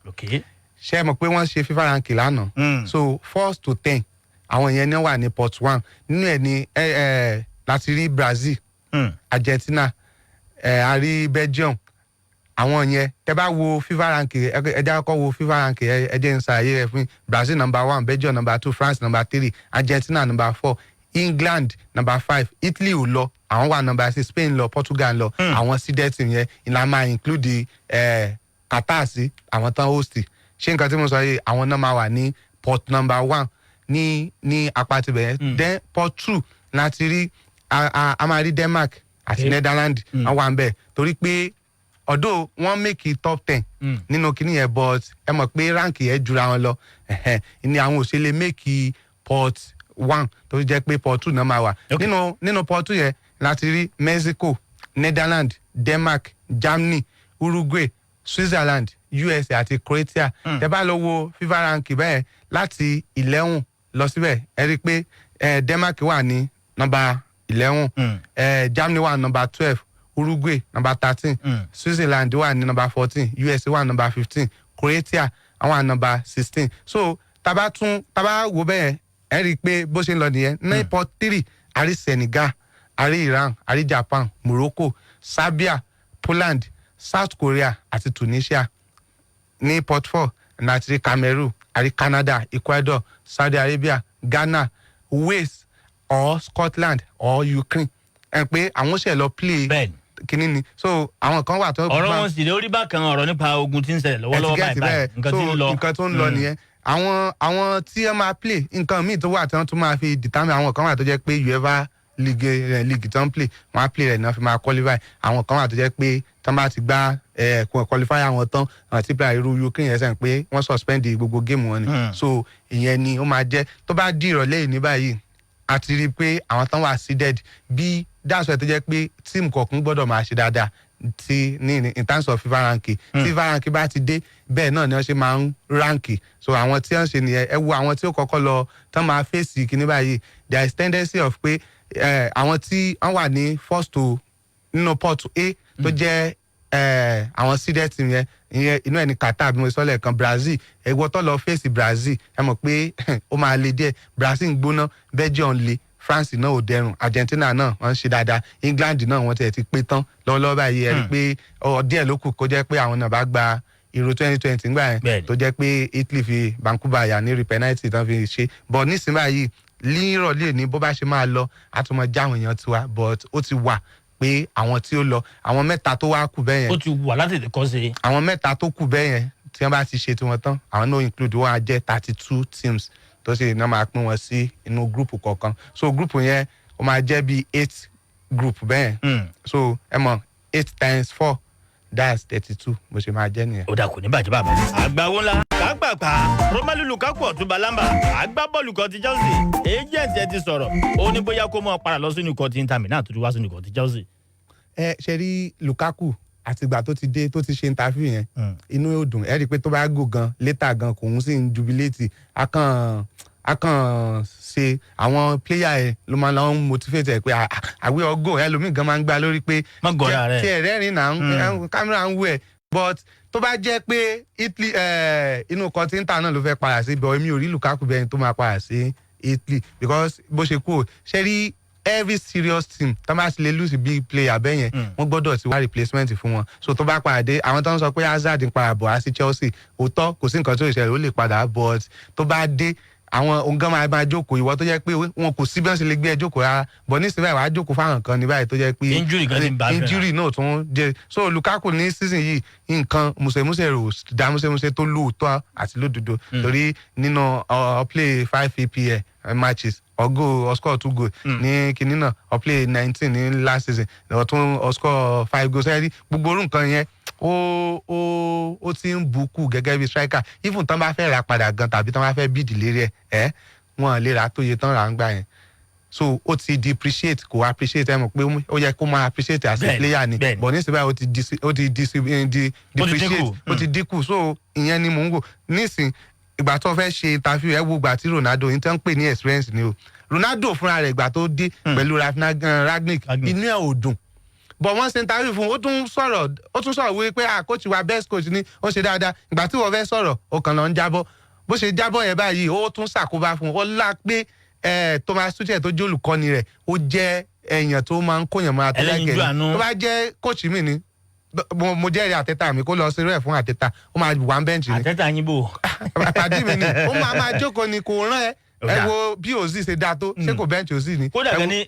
Ṣé ẹ mọ̀ pé wọ́n ṣe FIFA ranking lánàá? So 1 to 10, àwọn yẹn ní wà ní pot one. Nínú ẹ̀ ní ẹ ẹ láti rí Brazil, Argentina, a rí Belgium. Àwọn yẹn, tẹ bá wo FIFA ranking, ẹ jẹ́ kọ́kọ́ wo FIFA ranking. Ẹ jẹ́ n ṣàlàyé rẹ̀ fún yín. Brazil number one, Belgium number two, France number three, Argentina number four, England number five, Italy ò lọ, àwọn wà number six, Spain lọ, Portugal lọ. Àwọn seeded team yẹn ìlà máa include Qatar sí àwọn tán host. Ṣé nǹkan tí mo sọ yìí, àwọn náà máa wà ní pot number one ní apá tibẹ̀ yẹn. Then pot two láti rí a máa rí Denmark àti Netherlands. Wọ́n wà ń bẹ̀ torí pé although wọ́n make it top 10 nínú kinní yẹn, but ẹ mọ̀ pé rank yẹn jura wọn lọ. Ẹ̀hẹ́n, ni àwọn ò ṣe lè make pot one, tó fi jẹ́ pé pot two náà máa wà. Nínú pot two yẹn láti rí Mexico, Netherlands, Denmark, Germany, Uruguay, Switzerland, USA àti Croatia. Tẹ bá lọ wo FIFA rank bẹ́ẹ̀ láti 11 lọ síbẹ̀, ẹ rí i pé Denmark wà ní nọ́mbà 11, Germany wà ní nọ́mbà 12, Uruguay nọ́mbà 13, Switzerland wà ní nọ́mbà 14, USA wà ní nọ́mbà 15, Croatia àwọn wà ní nọ́mbà 16. So taba tún taba wo bẹ́ẹ̀, ẹ rí i pé bó ṣe ń lọ nìyẹn. 9.3, a rí Senegal, a rí Iran, a rí Japan, Morocco, Serbia, Poland, South Korea àti Tunisia. Ní pot four láti rí Cameroon, a rí Canada, Ecuador, Saudi Arabia, Ghana, Wales or Scotland or Ukraine. Ẹ pé àwọn ṣe lọ play kínní ni. So àwọn kan wà tó. Ọ̀rọ̀ wọn sì lórí bákan, ọ̀rọ̀ nípa ogun tí ń ṣẹlẹ̀ lọ́wọ́lọ́wọ́ báyìí báyìí, nǹkan tí ń lọ. Nǹkan tó ń lọ nìyẹn. Àwọn tí wọ́n máa play, nǹkan míì tó wà tí wọ́n tún máa fi determine, àwọn kan wà tó jẹ́ pé UEFA league tó ń play, wọ́n á play rẹ̀ náà fi máa qualify. Àwọn kan wà tó jẹ́ pé tí wọ́n bá ti gbá qualify àwọn tán, àwọn tí player irú Ukraine yẹn sẹ́yìn pé wọ́n suspend gbogbo game wọn ni. So ìyẹn ni ó máa jẹ́ tó bá di ìrọ̀lẹ́ yìí ní báyìí. A ti rí i pé àwọn tán wà seeded bí, that's why tó jẹ́ pé team kọ̀ọ̀kan gbọ́dọ̀ máa ṣe dáadáa ti ní in terms of FIFA ranking. Tí FIFA ranking bá ti dé, bẹ́ẹ̀ náà ni wọ́n ṣe máa ń rank. So àwọn tí wọ́n ṣe nìyẹn. Ẹ wo àwọn tí ó kọ́kọ́ lọ tán máa fèsì kíní báyìí, there is tendency of pé àwọn tí wọ́n wà ní first to nínú pot A tó jẹ́ àwọn seeded team yẹn, ìyẹn inú ẹ̀ ní Qatar, bí mo sọ lẹ́ẹ̀kan, Brazil. Ẹ̀wọ́ tó lọ fèsì Brazil, ẹ mọ̀ pé ó máa le díẹ̀. Brazil ń gbóná, Belgium le, France náà ò dẹrùn, Argentina náà wọ́n ń ṣe dáadáa, England náà wọ́n tiẹ̀ ti pé tán lọ́wọ́lọ́wọ́ báyìí. Ẹ rí i pé díẹ̀ ló kù kó jẹ́ pé àwọn náà bá gba Euro 2020 ńgbà yẹn, tó jẹ́ pé Italy fi Vancouver yà ní penalty tán fi ṣe. But nísìnyí báyìí, nírọ̀lẹ́ ní bó bá ṣe máa lọ, á tún mọ jáwọn èèyàn tiwa, but ó ti wà pé àwọn tí ó lọ, àwọn mẹ́ta tó wá kù bẹ́ẹ̀ yẹn. Ó ti wà láti tètè kọ́ sí. Àwọn mẹ́ta tó kù bẹ́ẹ̀ yẹn, tí wọ́n bá ti ṣe tiwọn tán, àwọn náà include, wọ́n á jẹ́ 32 teams tó sì náà máa pín wọn sí inú group kọ̀ọ̀kan. So group yẹn, ó máa jẹ́ bí eight group bẹ́ẹ̀. So ẹ mọ̀, 8 times 4, that's 32. Bó ṣe máa jẹ́ nìyẹn. Ó dà, kò ní bàjẹ́ bàbá. Àgbàwo ńlá kápápá, Romelu Lukaku, ọ̀túnba lámbà agbábọ́ọ̀lù kan ti Chelsea, agent ẹ ti sọ̀rọ̀, ó ní bóyá kó mọ́ padà lọ sínú ikọ̀ ti Inter Milan tó ti wá sínú ikọ̀ ti Chelsea. Ẹ ṣe rí Lukaku, àtìgbà tó ti dé, tó ti ṣe interview yẹn, inú yóò dùn. Ẹ rí i pé tó bá gò gan létà gan, kò ń sì ń jubilate. A kàn ṣe àwọn player ẹ ló máa lọ ń motivate ẹ pé àwé ọgọ ẹlòmíì gan máa ń gbá lórí pé Má gọra rẹ. tí ẹ rẹ́rìn náà, kámẹ́rà ń wú ẹ. But tó bá jẹ́ pé Italy, inú continental náà ló fẹ́ padà sí, but èmi ò rí Lukaku bẹ́ẹ̀ tó máa padà sí Italy, because bó ṣe kú ò ṣe rí, every serious team tó bá ti lè lose big player bẹ́ẹ̀ yẹn, wọ́n gbọ́dọ̀ ti wá replacement fún wọn. So tó bá padà dé, àwọn tó ń sọ pé Hazard ń padà bọ̀ á sí Chelsea, òótọ́, kò sí nǹkan tó ṣẹlẹ̀, ó lè padà, but tó bá dé, àwọn òǹgá máa jókòó. Ìwọ tó jẹ́ pé wọn kò sí bí wọ́n ṣe lè gbé ẹ jókòó rárá, but nísìnyí báyìí, wàá jókòó fáwọn kan ní báyìí tó jẹ́ pé Injury kan ti ń bá a fínra. Injury náà tún jẹ́. So Lukaku ní season yìí, nǹkan mùsèmùsè rò dá mùsèmùsè tó lóòótọ́ àti lódodo, torí nínú play five EPL matches, ó goal, ó score two goals ní kinní náà, ó play 19 ní last season, ó tún ó score five goals. Ẹ rí gbogbo orú nǹkan yẹn, ó ti ń bukú gẹ́gẹ́ bí striker. Even tán bá fẹ́ rà padà gan tàbí tán bá fẹ́ bid lérí ẹ̀, wọn lè rà tó iye tán rà ń gbà yẹn. So ó ti depreciate, kò appreciate. Ẹ mọ̀ pé ó yẹ kó máa appreciate as a player ni, but nísìnyí báyìí ó ti depreciate, dínkù. ó ti dínkù. So ìyẹn ni mò ń wò nísìn. Ìgbà tó fẹ́ ṣe interview, ẹ wo ìgbà tí Ronaldo yìí tẹ́ ń pè ní experience ni o. Ronaldo fúnra rẹ̀, ìgbà tó dé pẹ̀lú Rangnick, Rangnick. inú ẹ̀ ò dùn, but wọ́n ṣe interview fún un, ó tún sọ̀rọ̀ wípé, ah, coach wa, best coach ni, ó ṣe dáadáa. Ìgbà tí wọ́n fẹ́ sọ̀rọ̀, ó kàn lọ ń jábọ́. Bó ṣe jábọ́ yẹn báyìí, ó tún ṣàkóbá fún un. Ó lá pé Thomas Tuchel tó jẹ́ olùkọ́ni rẹ̀, ó jẹ́ èèyàn tó máa ń kóyàn máa tó Ẹlẹ́yinjú lẹ́gẹ̀ẹ́ àánú. ni. Tó bá jẹ́ coach mi ni, mo jẹ́rìí Arteta mi, kó lọ sí rẹ̀ fún Arteta, ó máa wà ń bench ni. Arteta yín bò. Pàdé mi ni, ó máa jókòó ni, kò rán ẹ. Ó Ẹ dáa. wo bí Ozil ṣe dáa tó, ṣé kò bench Ozil ni? Kódà Ẹ gan ní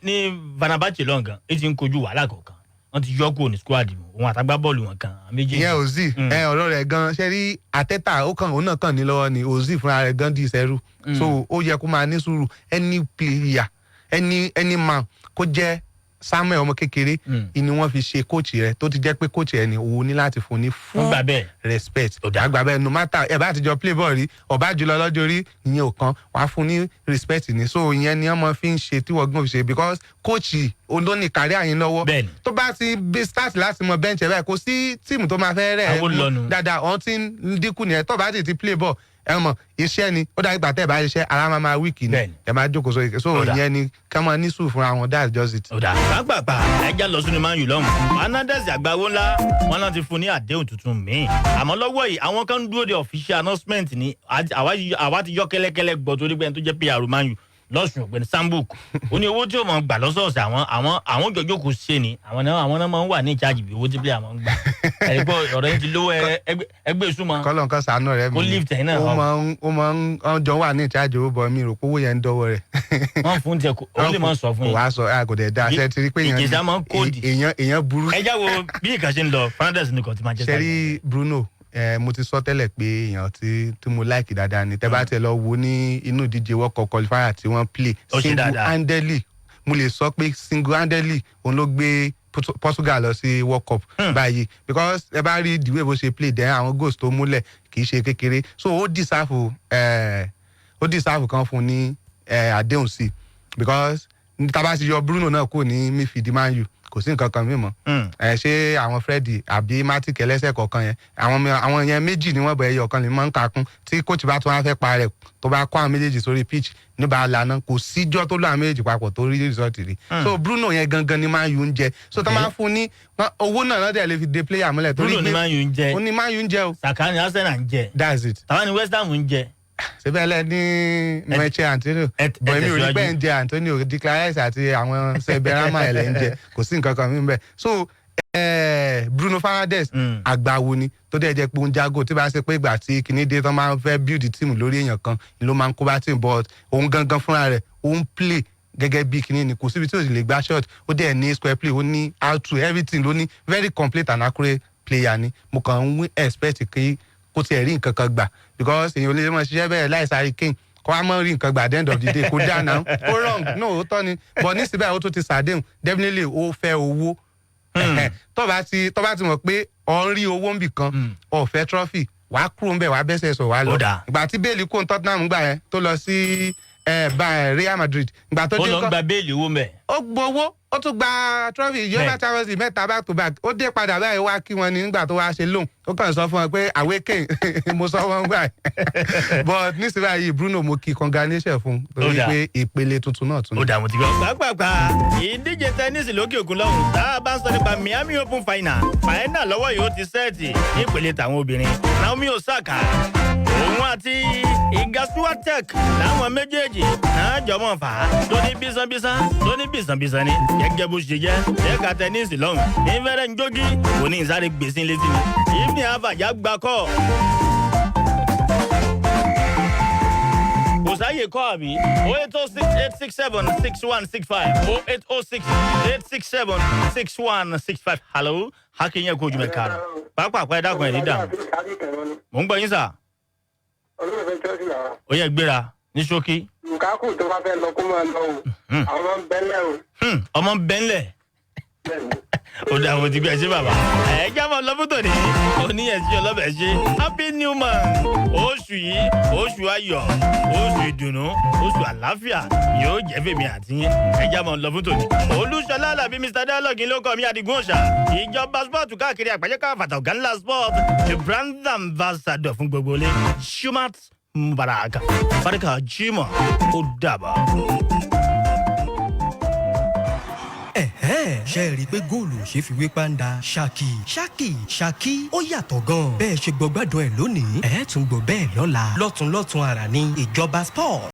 Fenerbahce lọ́ngàn, èyí ti ń kojú wàhálà kọ̀ọ̀kan, wọ́n ti yọ kúrò ní squad òun àtàgbábọ́ọ̀lù wọn kan, àwọn méjèèjì. Ìyẹn Ozil. Ẹ ọ̀rọ̀ rẹ̀ gan ṣe rí, Arteta ó kàn, òun náà kàn ní lọ́wọ́ ni. Ozil fúnra rẹ̀ gan di ìṣẹ́rù, so ó yẹ kó máa ní sùúrù. Any player, any man, kó jẹ́ Samuel ọmọ kékeré ni wọ́n fi ṣe coach rẹ̀, tó ti jẹ́ pé coach rẹ̀ ni, òun ní láti fún ní Wọ́n full gbà bẹ́ẹ̀. respect. Ó dáa. Àgbà bẹ́ẹ̀, no matter ẹ bá ti jọ play ball rí, ọba jùlọ lọ́jọ́ orí, ìyẹn ò kan, wàá fún ní respect ni. So ìyẹn ni wọ́n fi ń ṣe tí wọ́n gbọ́n fi ṣe, because coach olóní kárí àyín lọ́wọ́. Tó bá ti bí start láti mọ bench ẹ̀ báyìí, kò sí tíìmù tó máa fẹ́ rẹ̀ Àwọn lọ́nu. dáadáa. Ọ̀hún ti ń dínkù nìyẹn. Tó bá ti play ball, ẹ mọ̀ iṣẹ́ ni ó dàgbà, tẹ́ ẹ bá ṣiṣẹ́, ara máa máa weak ni. Ẹ máa jókòó sórí. So Ó dáa. ìyẹn ni ká máa ní sùúrù fúnra wọn, that's just it. Ó dáa, pápápá, ẹja lọ sínú Man U lọ́hùn. Fernandes, àgbáwo ńlá wọn náà ti fún ní àdéhùn tuntun míì, àmọ́ lọ́wọ́ yìí, àwọn kan ń dúró de official announcement ni. Àwa ti yọ kẹ́lẹ́kẹ́lẹ́ gbọ́, torí pé ẹni tó jẹ́ PR Man U lọ́sùn, ọ̀gbẹ́ni Sambuk, ó ní owó tí ó mọ̀ gbà lọ́sọ̀ọ̀sẹ̀, àwọn jọjọ́ kò ṣe ni àwọn náà máa ń wà ní ìcháàjì bí owó tí player máa ń gbà. Ẹ̀rí pọ̀ ọ̀rọ̀ yẹn ti lówó ẹgbẹ́ ìsúnmọ́. Kọ́lọ̀ nǹkan sànú rẹ̀ mi. Kó lift ẹ̀yin náà Ó up. máa ń ó jọ wà ní ìcháàjì owó bọ̀, mi rò pé owó yẹn ń dọ́wọ́ rẹ̀. Wọ́n fún tiẹ̀, ó lè máa sọ fún Kò yín. wá sọ, a kò dẹ̀ da ṣe ti rí pé èèyàn Ìjẹ̀ṣà máa ń kóòdì. Èèyàn burú. Ẹ já wo bí ìkà ṣe ń lọ. Fernandes nìkan ti Manchester. Ṣe rí Bruno, mo ti sọ tẹ́lẹ̀ pé èèyàn tí mo like dáadáa ni. Tẹ́ bá tẹ lọ wo ní inú ìdíje World Cup qualifier tí wọ́n play, Ó ṣe single dáadáa. handedly, mo lè sọ pé single handedly òun ló gbé Portugal lọ sí World Cup báyìí, because ẹ bá rí the way bó ṣe play, then àwọn goals tó múlẹ̀ kì í ṣe kékeré. So ó deserve kan fún ní àdéhùn sí, because tá bá ti yọ Bruno náà kúrò ní midfield Man U, kò sí nǹkan kan mímọ́. Ẹ ṣé àwọn Freddy àbí Matic ẹlẹ́sẹ̀ kọ̀ọ̀kan yẹn, àwọn yẹn méjì ni wọ́n bọ̀, ẹyọ kan lè máa ń kakún. Tí coach bá tún wá fẹ́ pa rẹ̀, tó bá kó àwọn méjèèjì sórí pitch níbà lànà, kò síjọ́ tó lọ àwọn méjèèjì papọ̀ tó rí result rí. So Bruno yẹn gangan ni Man U ń jẹ. So tó máa fún ní owó náà lọ́dẹ̀ lè fi de player mọ́lẹ̀ torí Bruno ni pé Man U ń jẹ. Ó ní Man U ń jẹ o. Saka ni Arsenal ń jẹ. That's it. Tàwa ni West Ham ń jẹ. Síbẹ̀ lẹ ní Michail Antonio, Ẹ bọ̀ èmi ò rí tẹ̀síwájú. pé ń jẹ Antonio, Declan Rice àti àwọn Seberama ẹ̀ lẹ́ ń jẹ, kò sí nǹkan kan mí bẹ́ẹ̀. So Bruno Fernandes, àgbàwo ni tó dẹ̀ jẹ́ pé ó ń jágò. Tí bá ṣe pé ìgbà tí kinní dé tán, máa ń fẹ́ build team lórí èèyàn kan ni ló máa ń kó bá team, but òun gangan fúnra rẹ̀, ó ń play gẹ́gẹ́ bí kinní ni. Kò síbi tí ò sì lè gbá shot, ó dẹ̀ ní square play, ó ní how to, everything ló ní. Very complete and accurate player ni. Mo kàn ń expect kí kó tiẹ̀ rí nǹkan kan gbà, because èèyàn ò lè máa ṣiṣẹ́ bẹ́ẹ̀ láì sáré Kane, kó wá mọ́ rí nǹkan gbà at the end of the day. Kó dáa náà, ó wrong no, ó tọ́ ni, but nísìbẹ̀ ó tún ti sàdéhùn, definitely ó fẹ́ owó. Tó bá ti mọ̀ pé ọ̀ ń rí owó ń bì kan, ó fẹ́ trophy, wàá kúrò ń bẹ̀, wàá bẹ́sẹ̀ sọ, wàá lọ. Ó dáa. Ìgbà tí Bale kó Tottenham gbà yẹn, tó lọ sí Real Madrid, ìgbà tó Ó dé lọ ń kọ́ gba béèlì owó mẹ́. Ó gbowó, ó tún gba trophy UEFA Champions League mẹ́ta back to back. Ó dé padà báyìí, wá kí wọn ní nígbà tó wá ṣe lóhùn, ó kàn sọ fún wọn pé àwékè mo sọ wọn gbà. But nísìnyí báyìí, Bruno, mo kí congratulation fún Ó torí dáa. pé ìpele tuntun náà tún Ó dà, mo ti gbọ́. Pàápàá ìdíje tẹnísì lókè òkun lọ́hùn, tá a bá ń sọ nípa Miami Open final, final lọ́wọ́ yìí, ó ti set nípele tàwọn obìnrin. Naomi Osaka, òun àti Iga Swiatek, láwọn méjèèjì náà jọmọ fà á tó ní bísánbísán, tó ní bísánbísán ni. Gẹ́gẹ́ bó ṣe jẹ́ lẹ́ka tẹnísì lọ́hùn ní fẹ́rẹ̀ ń jógí, kò ní ìsáré gbèsè létí ni ìfì àfàjà gbà kọ́ kò sáyè kọ́ àbí 08068676165, 08068676165. Hello, hakinyẹ kó jùmọ̀ káàrọ̀ pápá ẹ dákun ẹ̀ ní dààmú. Mò ń gbọ́ yín sà. Olólùfẹ́ Chelsea làwọn. Ó yẹ gbéra ní ṣókí. Lukaku. Lukaku tó bá fẹ́ lọ kó máa lọ o. Àwọn ń bẹ́lẹ̀ o. Ọmọ ń bẹ́ńlẹ̀. Bẹ́ẹ̀ni. Ó dà, mo ti gbé ẹ ṣe bàbá. Ẹ já mọ lọ́fún tòní oníyẹ̀sí ọlọ́bẹ̀ ṣe. Happy new month! Oṣù yìí, oṣù ayọ̀, oṣù ìdùnnú, oṣù àlàáfíà yóò jẹ́ fèmí àti yín. Ẹ já mọ lọ́fún tòní. Olúṣọlá Alábí, Mr Dialogue ló kọ́ mi, Adigun Ọ̀ṣà, ìjọba sport káàkiri àgbáyé, káfàtà, ọ̀gá ńlá sport, the brand ambassador fún gbogbo ilé. Shumat Mubarak, barika jimoh, ó dàbọ̀. Ẹ̀hẹ́n, ṣe é rí i pé góòlù ò ṣeé fi wé pàǹdà? Ṣákì ṣákì ṣákì, ó yàtọ̀ gan-an. Bẹ́ẹ̀ ṣe gbọ́ gbádùn ẹ̀ lónìí, ẹ̀ tún gbọ́ bẹ́ẹ̀ lọ́la, lọ́tún lọ́tún ara ní ìjọba sport.